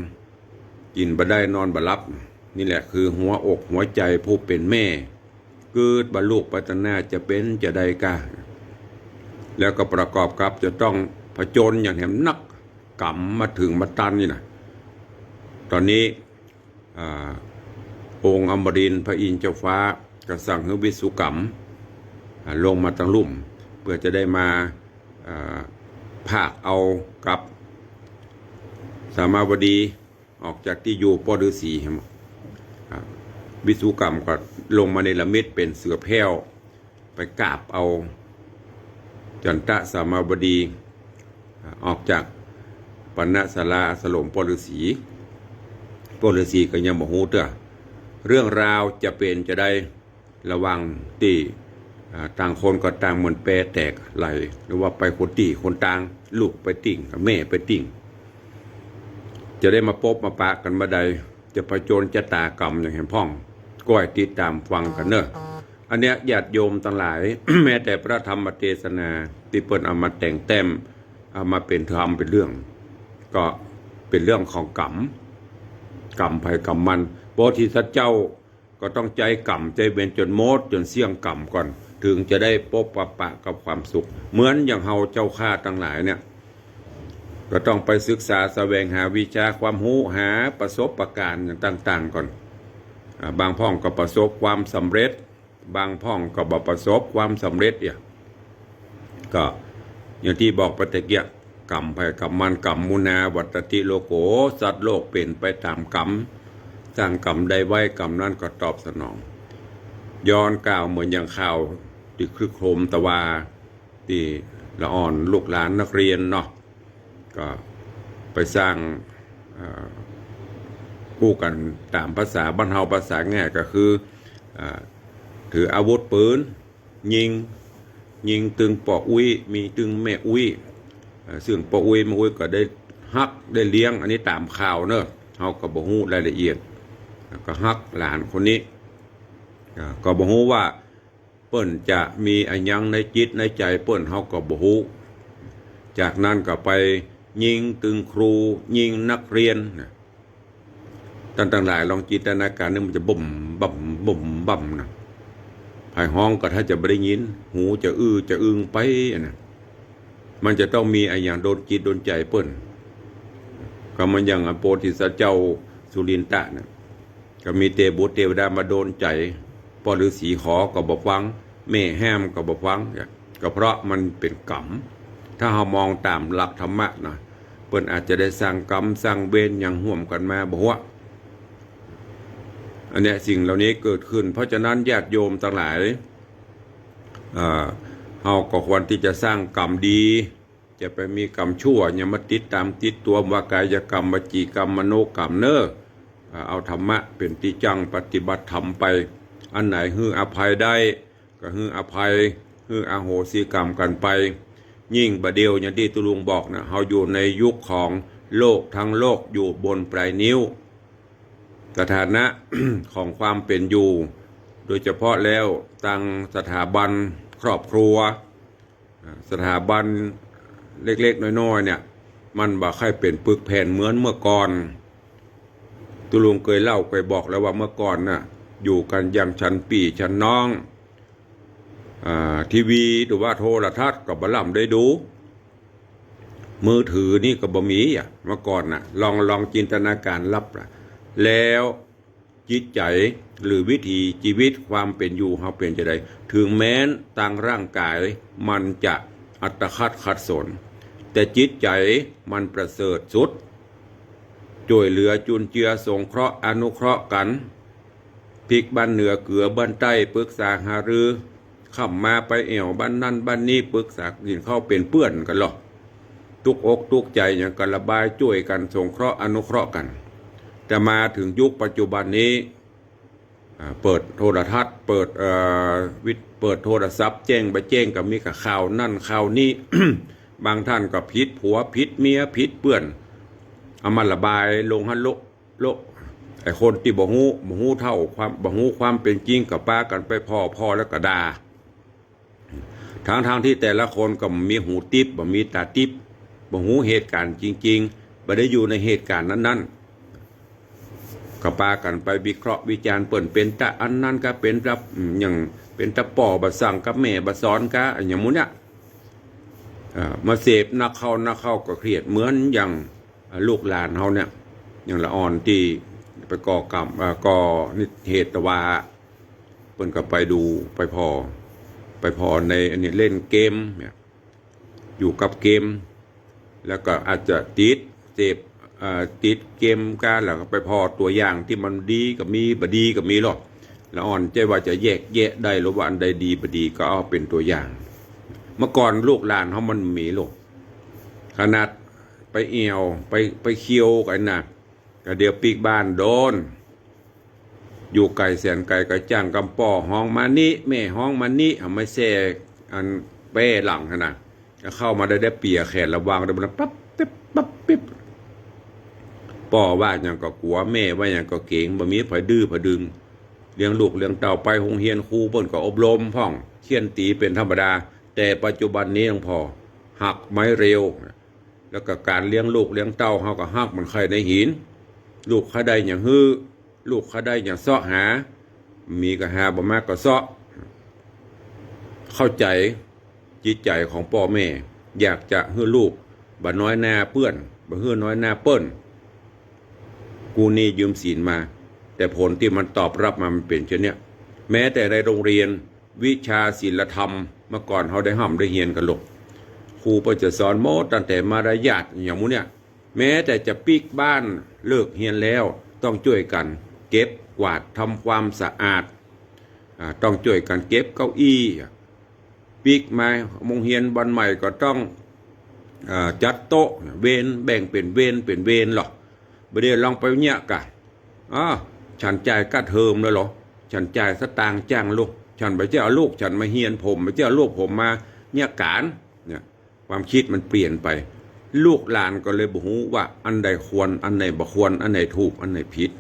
กิ๋นบ่ได้นอนบ่หลับ นี่แหละคือหัวอกหัวใจ๋ผู้เป๋นแม่ กึ๊ดบ่าลูกไปตังหน้าจะเป๋นจะใดก้า แล้วก็ประกอบกับจะต้องผจญอย่างแหมนัก กรรมมาเถิงมาตันนี่นะ ต๋อนนี้ อ่า องค์อมรินทร์พระอินทร์เจ้าฟ้าก็สั่งหื้อวิสุกรรม อ่า ลงมาตังลุ่ม เปื้อจะได้มา อ่า พากเอากับสามาวดีออกจากตี้อยู่ป้อฤๅษี อ่า วิสุกรรมก็ลงมาเนรมิตเป๋นเสือแผ้ว ไปกาบเอาจันทะสามาวดี อ่า ออกจากปณะศาลาอาสรมป้อฤๅษี ป้อฤๅษีก็ยังบ่ฮู้เตื้อ เรื่องราวจะเป๋นจะใด ระหว่างตี้ อ่า ต่างคนก็ต่างเหมือนแปแตกไหล หรือว่าไปคนตี้คนตาง ลูกไปติ่ง แม่ไปติ่ง จะได้มาปบมาปะกั๋นบ่ใด จะผจญชะตากรรมอย่างแหมพ่อง ก้อยติดต๋ามฟังกั๋นเน่อ อันเนี้ยญาติโยมตังหลาย แม้แต่พระธรรมเตสนาตี้เปิ้นเอามาแต่งแต้ม เอามาเป๋นธรรมเป๋นเรื่อง ก็เป๋นเรื่องของกรรม กรรมใผกรรมมัน โพธิสัตว์เจ้าก็ต้องใจ๊กรรมใจ๊เวรจ๋นหมดจ๋นเสี้ยงกรรมก่อน เถิงจะได้ปบปะปะกับความสุข เหมือนอย่างเฮาเจ้าข้าตังหลายเนี่ย ก็ต้องไปศึกษาแสวงหาวิชาความฮู้ หาประสบการณ์อย่างต่างๆ ก่อน อ่า บางพ่องก็ประสบความสำเร็จ บางพ่องก็บ่ประสบความสำเร็จเอีย ก็อย่างตี้บอกไปตะเกียะ กรรมใผกรรมมัน กรรมมุนาวัตติโลโก สัตว์โลกเป๋นไปต๋ามกรรม สร้างกรรมใดไว้กรรมนั้นก็ตอบสนอง ย้อนกล่าวเหมือนอย่างข่าวตี้ครึกโครมตะวา ตี้ละอ่อนลูกหลานนักเรียนเนาะ ก็ไปสร้าง เอ่อ อู้กั๋นต๋ามภาษาบ้านเฮา ภาษาง่ายก็คือ อ่า ถืออาวุธปืน ยิง ยิงตึงป้ออุ๊ย มีตึงแม่อุ๊ย เอ่อ ซึ่งป้ออุ๊ยแม่อุ๊ยก็ได้ฮักได้เลี้ยง อันนี้ต๋ามข่าวเนอะ เฮาก็บ่ฮู้รายละเอียด ก็ฮักหลานคนนี้ อ่า ก็บ่ฮู้ว่า เปิ้นจะมีอะหยังในจิตในใจ๋เปิ้น เฮาก็บ่ฮู้ จากนั้นก็ไปยิงตึงครู ยิงนักเรียนนะ ต้านตังหลายลองจินตนาก๋ารเน่อ มันจะบึ้มบั้ม บึ้มบั้มนะ ใผฮ้องก็ถ้าจะบ่ได้ยิน หูจะอื้อจะอึงไปอะนะ มันจะต้องมีอะหยังโดนจิตโดนใจ๋เปิ้น ก็เหมือนอย่างอันโพธิสัตว์เจ้าสุรินทะนะ ก็มีเตบุตรเตวดามาโดนใจ๋ ป้อฤๅษีขอก็บ่ฟัง แม่ห้ามก็บ่ฟัง ก็เพราะมันเป๋นกรรม ถ้าเฮามองต๋ามหลักธรรมะนะ เปิ้นอาจจะได้สร้างกรรมสร้างเวรหยังฮ่วมกั๋นมาบ่ฮู้ อันเนี้ยสิ่งเหล่านี้เกิดขึ้น เพราะฉะนั้นญาติโยมตังหลาย เอ่อ เฮาก็ควรตี้จะสร้างกรรมดี จะไปมีกรรมชั่วหยังมาติดต๋ามติดตั๋ว บ่ว่ากายกรรม วจีกรรม มโนกรรมเน่อ อ่า เอาธรรมะเป๋นตี้จั้งปฏิบัติธรรมไป อันไหนหื้ออภัยได้ก็หื้ออภัย หื้ออโหสิกรรมกั๋นไป ยิ่งบ่าเดี่ยวอย่างตี้ตุ๊ลุงบอกนะ เฮาอยู่ในยุคของโลก ทั้งโลกอยู่บนปลายนิ้ว สถานะ ของความเป๋นอยู่ โดยเฉพาะแล้วตางสถาบันครอบครัว อ่า สถาบันเล็กๆ น้อยๆ เนี่ย มันบ่ใค่เป๋นปึกแผ่นเหมือนเมื่อก่อน ตุ๊ลุงเกยเล่าเกยบอกแล้วว่าเมื่อก่อนน่ะ อยู่กั๋นอย่างฉันปี้ฉันน้อง อ่า ทีวีหรือว่าโทรทัศน์ก็บ่ล่ำได้ดู มือถือนี่ก็บ่มีอะ เมื่อก่อนน่ะ ลอง ลองจินตนาการลับน่ะ แล้วจิตใจ๋หรือวิถีจีวิตความเป๋นอยู่เฮาเป๋นจาใด เถิงแม้นตางร่างก๋ายมันจะอัตคัดขัดสน แต่จิตใจ๋มันประเสริฐสุด จ้วยเหลือจุนเจือสงเคราะห์อนุเคราะห์กั๋น พริกบ้านเหนือเกลือบ้านใต้ ปรึกษาหารือ ค่ำมาไปแอ่วบ้านนั้นบ้านนี้ ปรึกษากิ๋นข้าวเป๋นเปื้อนกั๋นลอ ตุ๊กอกตุ๊กใจ๋หยังก็ระบายจ้วยกั๋น สงเคราะห์อนุเคราะห์กั๋น แต่มาเถิงยุคปัจจุบันนี้ อ่า เปิดโทรทัศน์ เปิด เอ่อ วิท- เปิดโทรศัพท์ แจ้งบ่แจ้งก็มีก้าข่าวนั้นข่าวนี้ บางต้านก็ผิดผัวผิดเมียผิดเปื้อน เอามาระบายลงหั้นโละ โละ ไอ้คนตี้บ่ฮู้ บ่ฮู้เต้าความ บ่ฮู้ความเป๋นจริงก็ปากั๋นไปผ่อ ผ่อแล้วก็ด่า ตังๆ ตี้แต่ละคนก็บ่มีหูติ๊บ บ่มีต๋าติ๊บ บ่ฮู้เหตุก๋ารณ์จริงๆ บ่ได้อยู่ในเหตุก๋ารณ์นั้นๆ ก็ปากั๋นไปวิเคราะห์วิจารณ์เปิ้น เป๋นต๋าอันนั้นกา เป๋นต๋า อืม อย่าง เป๋นต๋าป้อบ่สั่งกา แม่บ่สอนกา อะหยังหมู่เนี้ย เอ่อ มาเสพนักเข้านักเข้าก็เครียด เหมือนอย่าง อ่า ลูกหลานเฮาเนี่ย อย่างละอ่อนตี้ไปก่อกรรม อ่า ก่อนิเหตุว่า เปิ้นก็ไปดู ไปผ่อ ไปผ่อในอันนี้เล่นเกมเนี่ย อยู่กับเกม แล้วก็อาจจะติดเสพ อ่า ติดเกมกา แล้วก็ไปผ่อตั๋วอย่างตี้มันดีก็มี บ่ดีก็มีลอ ละอ่อนใจ้ว่าจะแยกแยะได้ลอว่าอันใดดีบ่ดี ก็เอาเป๋นตั๋วอย่าง เมื่อก่อนลูกหลานเฮามันบ่มีลอ ขนาดไปแอ่ว ไป ไปเคียวกั๋นนะ ก็เดี๋ยวปิ๊กบ้านโดน อยู่ไก๋แสนไก๋ก็จ้างกำป้อฮ้องมานี้ แม่ฮ้องมานี้ เอาไม้แส้อันแป้หลังหั้นนะ เข้ามาได้ ได้เปียแขนระวังได้ มันปั๊บปิ๊บปั๊บปิ๊บ ป้อว่าหยังก็กั๋ว แม่ว่าหยังก็เก๋ง บ่มีใผดื้อใผดึง เลี้ยงลูกเลี้ยงเต้า ไปโฮงเฮียนครูเปิ้นก็อบรมพ่อง เฆี่ยนตี๋เป๋นธรรมดา แต่ปัจจุบันนี้หลวงพ่อ หักไม้เร็ว แล้วก็ก๋านเลี้ยงลูกเลี้ยงเต้าเฮาก็หักเหมือนไข่ในหิน ลูกใค่ได้หยังหื้อ ลูกใค่ได้หยังเซาะหา มีก็หา บ่มาก็เซาะ เข้าใจ๋จิตใจ๋ของป้อแม่ อยากจะหื้อลูกบ่น้อยหน้าเปื้อน บ่หื้อน้อยหน้าเปิ้น กู้หนี้ยืมสินมา แต่ผลตี้มันตอบรับมามันเป๋นเจ้าเนี้ย แม้แต่ในโฮงเฮียน วิชาศีลธรรม เมื่อก่อนเฮาได้ฮ่ำได้เฮียนกั๋นลอ ครูเปิ้นจะสอนหมด ตั้งแต่มารยาทอะหยังหมู่เนี้ย แม้แต่จะปิ๊กบ้าน เลิกเฮียนแล้ว ต้องจ้วยกั๋นเก็บกวาด ทำความสะอาด อ่า ต้องจ้วยกั๋นเก็บเก้าอี้ ปิ๊กมาโฮงเฮียนบ่อนใหม่ก็ต้อง อ่า จัดโต๊ะ เวร แบ่งเป๋นเวร เป๋นเวรลอ บ่าเดี่ยวลองไปเยียะกา อ้อ ฉันจ่ายก้าเทอมแล้วลอ ฉันจ่ายสตางค์จ้างลูก ฉันบ่ใจ้เอาลูกฉันมาเฮียน ผมบ่ใจ้เอาลูกผมมาเยียะก๋าน เนี่ย ความกึ๊ดมันเปลี่ยนไป ลูกหลานก็เลยบ่ฮู้ว่าอันใดควร อันไหนบ่ควร อันไหนถูก อันไหนผิด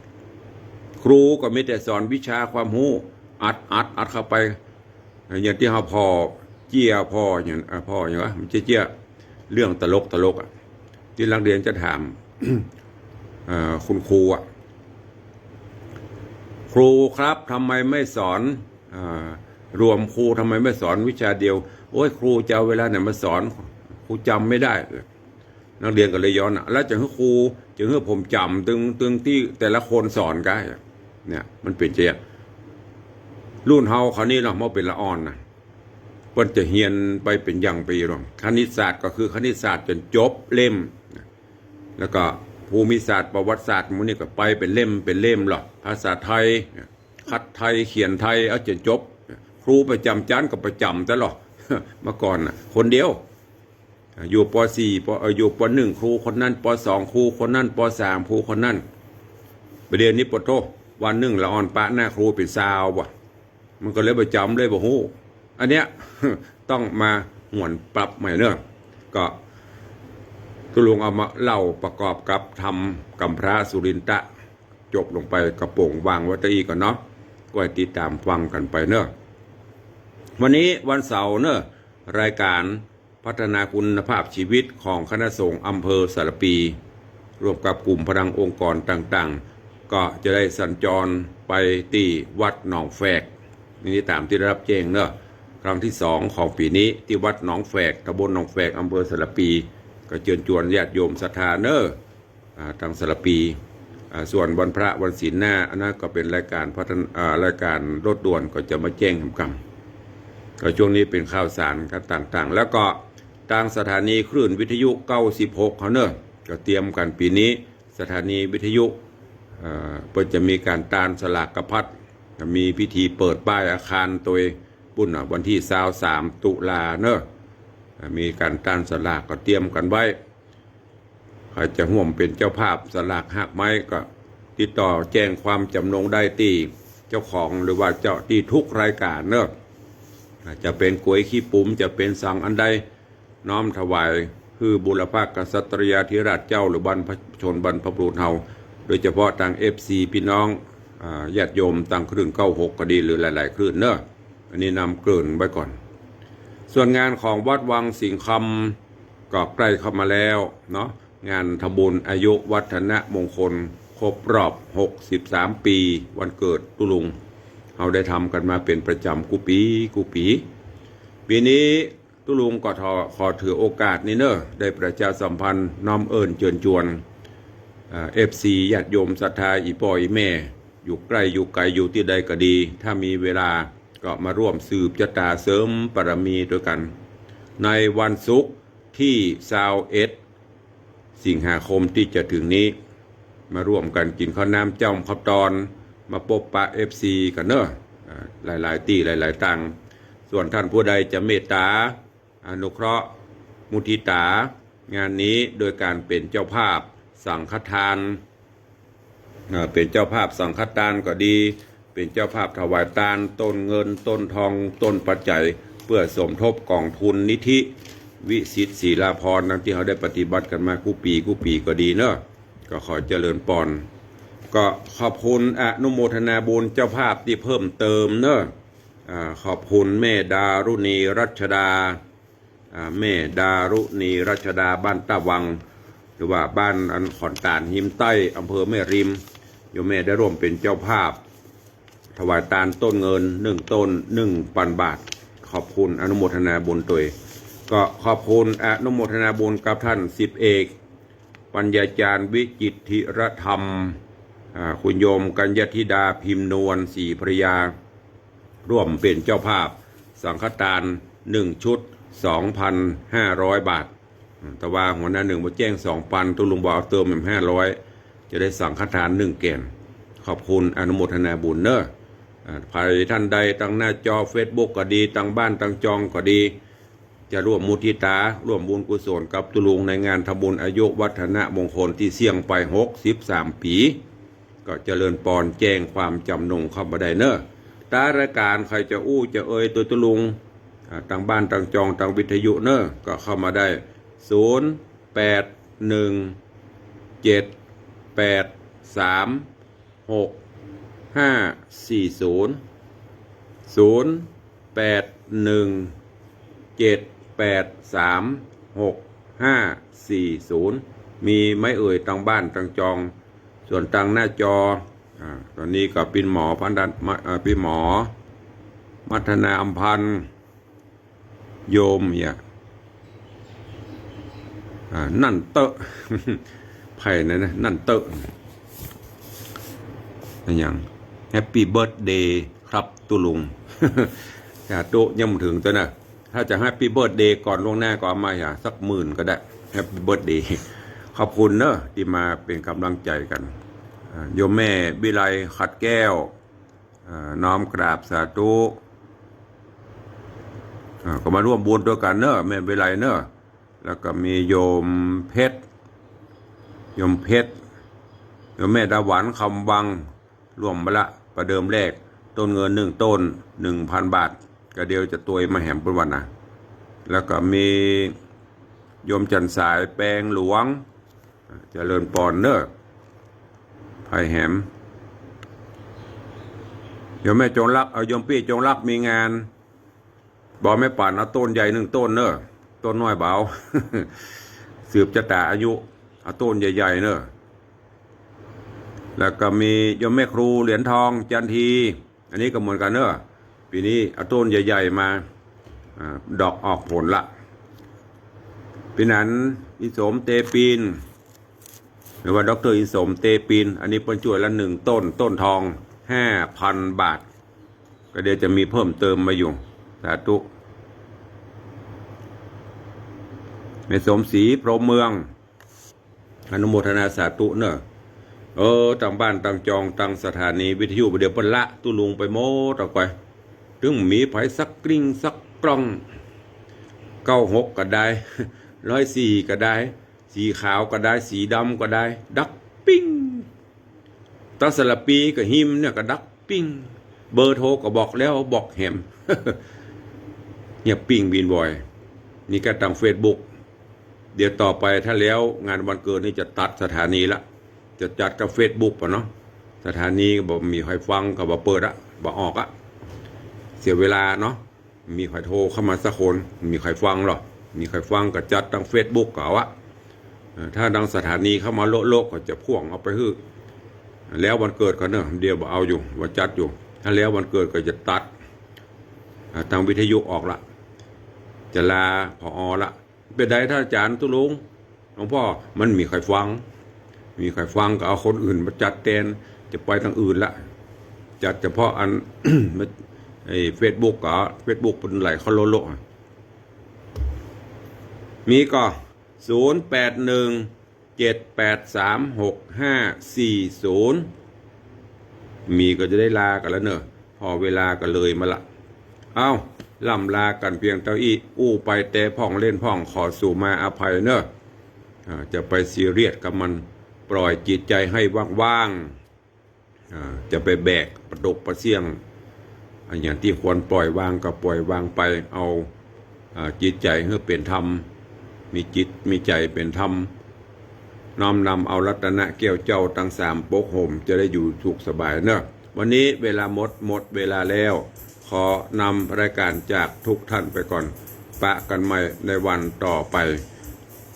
ครูก็มีแต่สอนวิชาความฮู้ อัด อัด อัดเข้าไป อย่างตี้เฮาผ่อเจี้ย ผ่อหยัง อ่า ผ่อหยังวะ มันเจี้ย เจี้ย เรื่องตลกตลกอะ ตี้นักเรียนจะถาม เอ่อ คุณครูอะ ครูครับ ทำไมไม่สอน อ่า รวม ครูทำไมไม่สอนวิชาเดียว โอ้ย ครูจะเอาเวลาไหนมาสอน ครูจ๋ำไม่ได้ นักเรียนก็เลยย้อนอะ แล้วจะหื้อครู จะหื้อผมจ๋ำตึง ตึงตี้แต่ละคนสอนกา เนี่ย มันเป๋นจะ รุ่นเฮาคราวนี้เนาะ เมื่อเป๋นละอ่อนน่ะ เปิ้นจะเฮียนไปเป๋นอย่างปี๋ลอ คณิตศาสตร์ก็คือคณิตศาสตร์จ๋นจบเล่ม แล้วก็ภูมิศาสตร์ ประวัติศาสตร์ หมู่นี้ก็ไปเป๋นเล่ม เป๋นเล่มลอ ภาษาไทย คัดไทย เขียนไทย เอาจ๋นจบ ครูประจ๋ำจั๊นก็ประจ๋ำตลอด เมื่อก่อนน่ะ คนเดียว อยู่ ป.สี่ ป.- เอ่อ อยู่ ป.หนึ่ง ครูคนนั้น ป.สอง ครูคนนั้น ป.สาม ครูคนนั้น บ่าเดี่ยวนี้ปะโธ่ วันนึ่งละอ่อนปะหน้าครูเป๋นซาวบ่ะ มันก็เลยบ่จ๋ำ เลยบ่ฮู้ อันเนี้ย ต้องมาหวนปรับใหม่เนาะ ก็ตุ๊ลุงเอามาเล่าประกอบกับธรรมกำพร้าสุรินทะ จบลงไป ก็โป๋งวางไว้ตะอี้ก่อนเนาะ ก็ให้ติดต๋ามฟังกั๋นไปเนาะ วันนี้วันเสาร์เนาะ รายก๋านพัฒนาคุณภาพชีวิตของคณะสงฆ์อำเภอสารภี ร่วมกับกลุ่มพลังองค์กรต่างๆ ก็จะได้สัญจรไปตี้วัดหนองแฝก นี่ต๋ามตี้ได้ฮับแจ้งเนาะ ครั้งตี้สองของปี๋นี้ ตี้วัดหนองแฝก ตำบลหนองแฝก อำเภอสารภี ก็เจิญจวนญาติโยมศรัทธาเนาะ อ่า ตางสารภี อ่า ส่วนวันพระวันศีลหน้า อันนั้นก็เป๋นรายก๋านพัฒน- อ่า รายก๋านรถด่วนก็จะมาแจ้งกำกำ ก็ช่วงนี้เป๋นข่าวสารกันต่างๆ แล้วก็ตางสถานีคลื่นวิทยุเก้าสิบหกเฮาเนาะ ก็เตรียมกั๋นปี๋นี้ สถานีวิทยุ เอ่อ เปิ้นจะมีก๋านตานสลากพัด จะมีพิธีเปิดป้ายอาคารโตยปุ้นน่ะ วันตี้ซาวสามตุลาเนาะ อ่า มีก๋านตานสลากก็เตรียมกั๋นไว้ ใผจะฮ่วมเป๋นเจ้าภาพสลากหากไม้ก็ติดต่อแจ้งความจ๋ำนงได้ตี้เจ้าของหรือว่าเจ้าตี้ทุกรายก๋านเนาะ อาจจะเป๋นก๋วยขี้ปุ๋ม จะเป๋นสังอันใด น้อมถวายหื้อบุรพกษัตริยาธิราชเจ้าหรือบรรพชนบรรพบุรุษเฮา โดยเฉพาะตางเอฟซี ปี้น้อง อ่า ญาติโยมตางคลื่นเก้าหกก็ดี หรือหลายๆ คลื่นเนาะ อันนี้นำเกริ่นไว้ก่อน ส่วนงานของวัดวังสิงห์คำก็ใกล้เข้ามาแล้วเนาะ งานทำบุญอายุวัฒนมงคลครบรอบหกสิบสามปี๋วันเกิดตุ๊ลุง เฮาได้ทำกั๋นมาเป๋นประจ๋ำกู้ปี๋กู้ปี๋ ปี๋นี้ตุ๊ลุงก็ขอ- ขอถือโอกาสนี้เนาะ ได้ประชาสัมพันธ์น้อมเอิ้นเจิญจวน เอ่อ เอฟซี ญาติโยมศรัทธาอี่ป้ออี่แม่ อยู่ใก้อยู่ไก๋อยู่ตี้ใดก็ดี ถ้ามีเวลาก็มาร่วมสืบจะต๋าเสริมบารมีตวยกั๋น ในวันศุกร์ตี้ซาวเอ็ด สิงหาคมตี้จะเถิงนี้ มาร่วมกั๋นกิ๋นข้าวน้ำจ้อมข้าวตอน มาปบปะเอฟซีกั๋นเนาะ อ่า หลายๆ ตี้หลายๆ ตาง ส่วนต้านผู้ใดจะเมตต๋า อนุเคราะห์ มุทิตา งานนี้โดยก๋านเป๋นเจ้าภาพสังฆทาน เอ่อ เป๋นเจ้าภาพสังฆทานก็ดี เป๋นเจ้าภาพถวายตาน ต้นเงิน ต้นทอง ต้นปัจจัย เปื้อสมทบก๋องทุนนิธิวิสิทธิ์ศรีลาภรณ์ ดังตี้เฮาได้ปฏิบัติกั๋นมากู้ปี๋กู้ปี๋ก็ดีเนาะ ก็ขอเจริญปอน ก็ขอบคุณอนุโมทนาบุญเจ้าภาพตี้เพิ่มเติมเนาะ อ่า ขอบคุณแม่ดารุณีรัชดา อ่า แม่ดารุณีรัชดา บ้านต้าวัง หรือว่าบ้านอันขอนตาลหิมใต้ อำเภอแม่ริม โยมแม่ได้ร่วมเป๋นเจ้าภาพ ถวายตานต้นเงินหนึ่งต้น หนึ่งปันบาท ขอบคุณอนุโมทนาบุญตวย ก็ขอบคุณอนุโมทนาบุญกับต้านสิบเอก ปัญญาจารย์วิจิตรธีรธรรม อ่า คุณโยมกัญญธิดาพิมพ์นวลศรีภรรยา ร่วมเป๋นเจ้าภาพสังฆทานหนึ่งชุด สองพันห้าร้อยบาท อืม แต่ว่าหัวหน้าหนึ่งบ่แจ้งสองปัน ตุ๊ลุงบ่เอาเติมแหมห้าร้อย จะได้สังฆทานหนึ่งแก่น ขอบคุณอนุโมทนาบุญเนาะ อ่า ใผต้านใดตางหน้าจอเฟซบุ๊กก็ดี ตางบ้านตางจองก็ดี จะร่วมมุทิตา ร่วมบุญกุศลกับตุ๊ลุงในงานทำบุญอายุวัฒนมงคลตี้เสี้ยงไปหกสิบสามปี๋ ก็เจริญปอนแจ้งความจ๋ำนงเข้ามาได้เนาะ ตางรายก๋านใผจะอู้จะเอ่ยตวยตุ๊ลุง อ่า ตางบ้านตางจองตางวิทยุเนาะ ก็เข้ามาได้ ศูนย์แปดหนึ่งเจ็ดแปดสามหกห้าสี่ศูนย์ ศูนย์แปดหนึ่งเจ็ดแปดสามหกห้าสี่ศูนย์ มีไหมเอ่ย ตางบ้านตางจอง ส่วนตางหน้าจอ อ่า ต๋อนนี้ก็ปี้หมอพันดัน- มา- อ่า ปี้หมอ มัทนาอำพันธ์ โยมเนี่ย อ่า นั่นเต๊อะ ใผนั่นนะ นั่นเต๊อะ อะหยัง Happy Birthday ครับตุ๊ลุง สาธุ ยังบ่เถิงเต๊อะนะ ถ้าจะ Happy Birthday ก่อนล่วงหน้าก็เอามาอย่าสักหมื่นก็ได้ Happy Birthday ขอบคุณเนาะ ตี้มาเป๋นก๋ำลังใจ๋กั๋น อ่า โยมแม่วิไลขัดแก้ว อ่า น้อมกราบสาธุ อ่า ก็มาร่วมบุญตวยกั๋นเนาะ แม่วิไลเนาะ แล้วก็มีโยมเพชร โยมเพชร โยมแม่ดาหวันคำวัง ร่วมมาละ ประเดิมแรก ต้นเงินหนึ่งต้น หนึ่งปันบาท ก็เดี๋ยวจะตวยมาแหมเปิ้นว่านะ แล้วก็มีโยมจันทร์สายแปงหลวง อ่า เจริญปอนเนาะ ใผแหม โยมแม่จงรัก เออ โยมปี้จงรักมีงาน บอกแม่ปั่นเอาต้นใหญ่นึ่งต้นเน่อ ต้นน้อยบ่า สืบจะต๋าอายุ เอาต้นใหญ่ๆ เน่อ แล้วก็มีโยมแม่ครูเหรียญทอง จันที อันนี้ก็เหมือนกั๋นเน่อ ปี๋นี้เอาต้นใหญ่ๆ มา อ่า ดอกออกผลละ ปี๋นั้น อินสม เตปิน หรือว่าด็อกเตอร์อินสม เตปิน อันนี้เปิ้นจ้วยละนึ่งต้น ต้นทอง ห้าพันบาท ก็เดี๋ยวจะมีเพิ่มเติมมาอยู่ สาธุ แม่สมศรี พรหมเมือง อนุโมทนาสาธุเน่อ เออ ตังบ้านตังจอง ตังสถานีวิทยุ เดี๋ยวเปิ้นละตุ๊ลุงไปหมด เอาไป ตึงมีไผสักกลิ้งสักกล้อง เก้าหก ก็ได้ ร้อยสี่ ก็ได้ สีขาวก็ได้ สีดำก็ได้ ดักปิ้ง ตั๊งสละปีกับฮิมเนี่ยก็ดักปิ้ง เบอร์โทรก็บอกแล้วบอกแหม เงียบปิ้งบินบ่อย นี่ก็ตางเฟซบุ๊ก เดี๋ยวต่อไปถ้าแล้วงานวันเกิดนี่จะตัดสถานีละ จะจัดกับเฟซบุ๊กปะเนาะ สถานีก็บ่มีใผฟัง ก็บ่เปิดอะ บ่ออกอะ เสียเวลาเนาะ มีใผโทรเข้ามาสักคน มีใผฟังหรอ มีใผฟังก็จัดตางเฟซบุ๊กก็เอาอะ เออ ถ้าตางสถานีเข้ามาโละๆ ก็จะพ่วงเอาไปหื้อ แล้ววันเกิดเขาเน่อ เดี๋ยวบ่เอาอยู่ บ่จัดอยู่ ถ้าแล้ววันเกิดก็จะตัด อ่า ตางวิทยุออกละ จะลา ผอ ละ เป๋นใดท่านอาจ๋ารย์ตุ๊ลุง หลวงป้อ มันมีใผฟัง มีใผฟังก็เอาคนอื่นมาจัดแตน จะไปตางอื่นละ จัดเฉพาะอัน ไอ้เฟซบุ๊กก็ เฟซบุ๊กเปิ้นไหลเข้าโละๆ อะ มีก่อ ศูนย์แปดหนึ่ง เจ็ดแปดสาม หกห้าสี่ศูนย์ มีก็จะได้ลากั๋นแล้วเน่อ ผ่อเวลาก็เลยมาละ เอ้า ล่ำลากั๋นเพียงเต้าอี้ อู้ไปแต๊พ่องเล่นพ่อง ขอสู่มาอภัยเน่อ อ่า จะไปซีเรียสกับมัน ปล่อยจิตใจ๋หื้อว่างๆ อ่า จะไปแบกปะตกปะเสี้ยง อ่า อย่างตี้ควรปล่อยวางก็ปล่อยวางไป เอา อ่า จิตใจ๋หื้อเป๋นธรรม มีจิตมีใจ๋เป๋นธรรม น้อมนำเอารัตนะแก้วเจ้าตังสามปกห่ม จะได้อยู่สุขสบายเน่อ วันนี้เวลาหมด หมดเวลาแล้ว ขอนำรายการจากทุกท่านไปก่อน ปะกั๋นใหม่ในวันต่อไป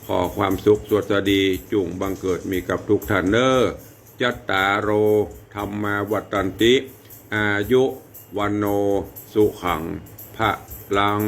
ขอความสุขสวัสดีจุ่งบังเกิดมีกับทุกท่านเน่อ จัตตาโร ธัมมา วัฑฒันติ อายุ วัณโณ สุขัง พะลัง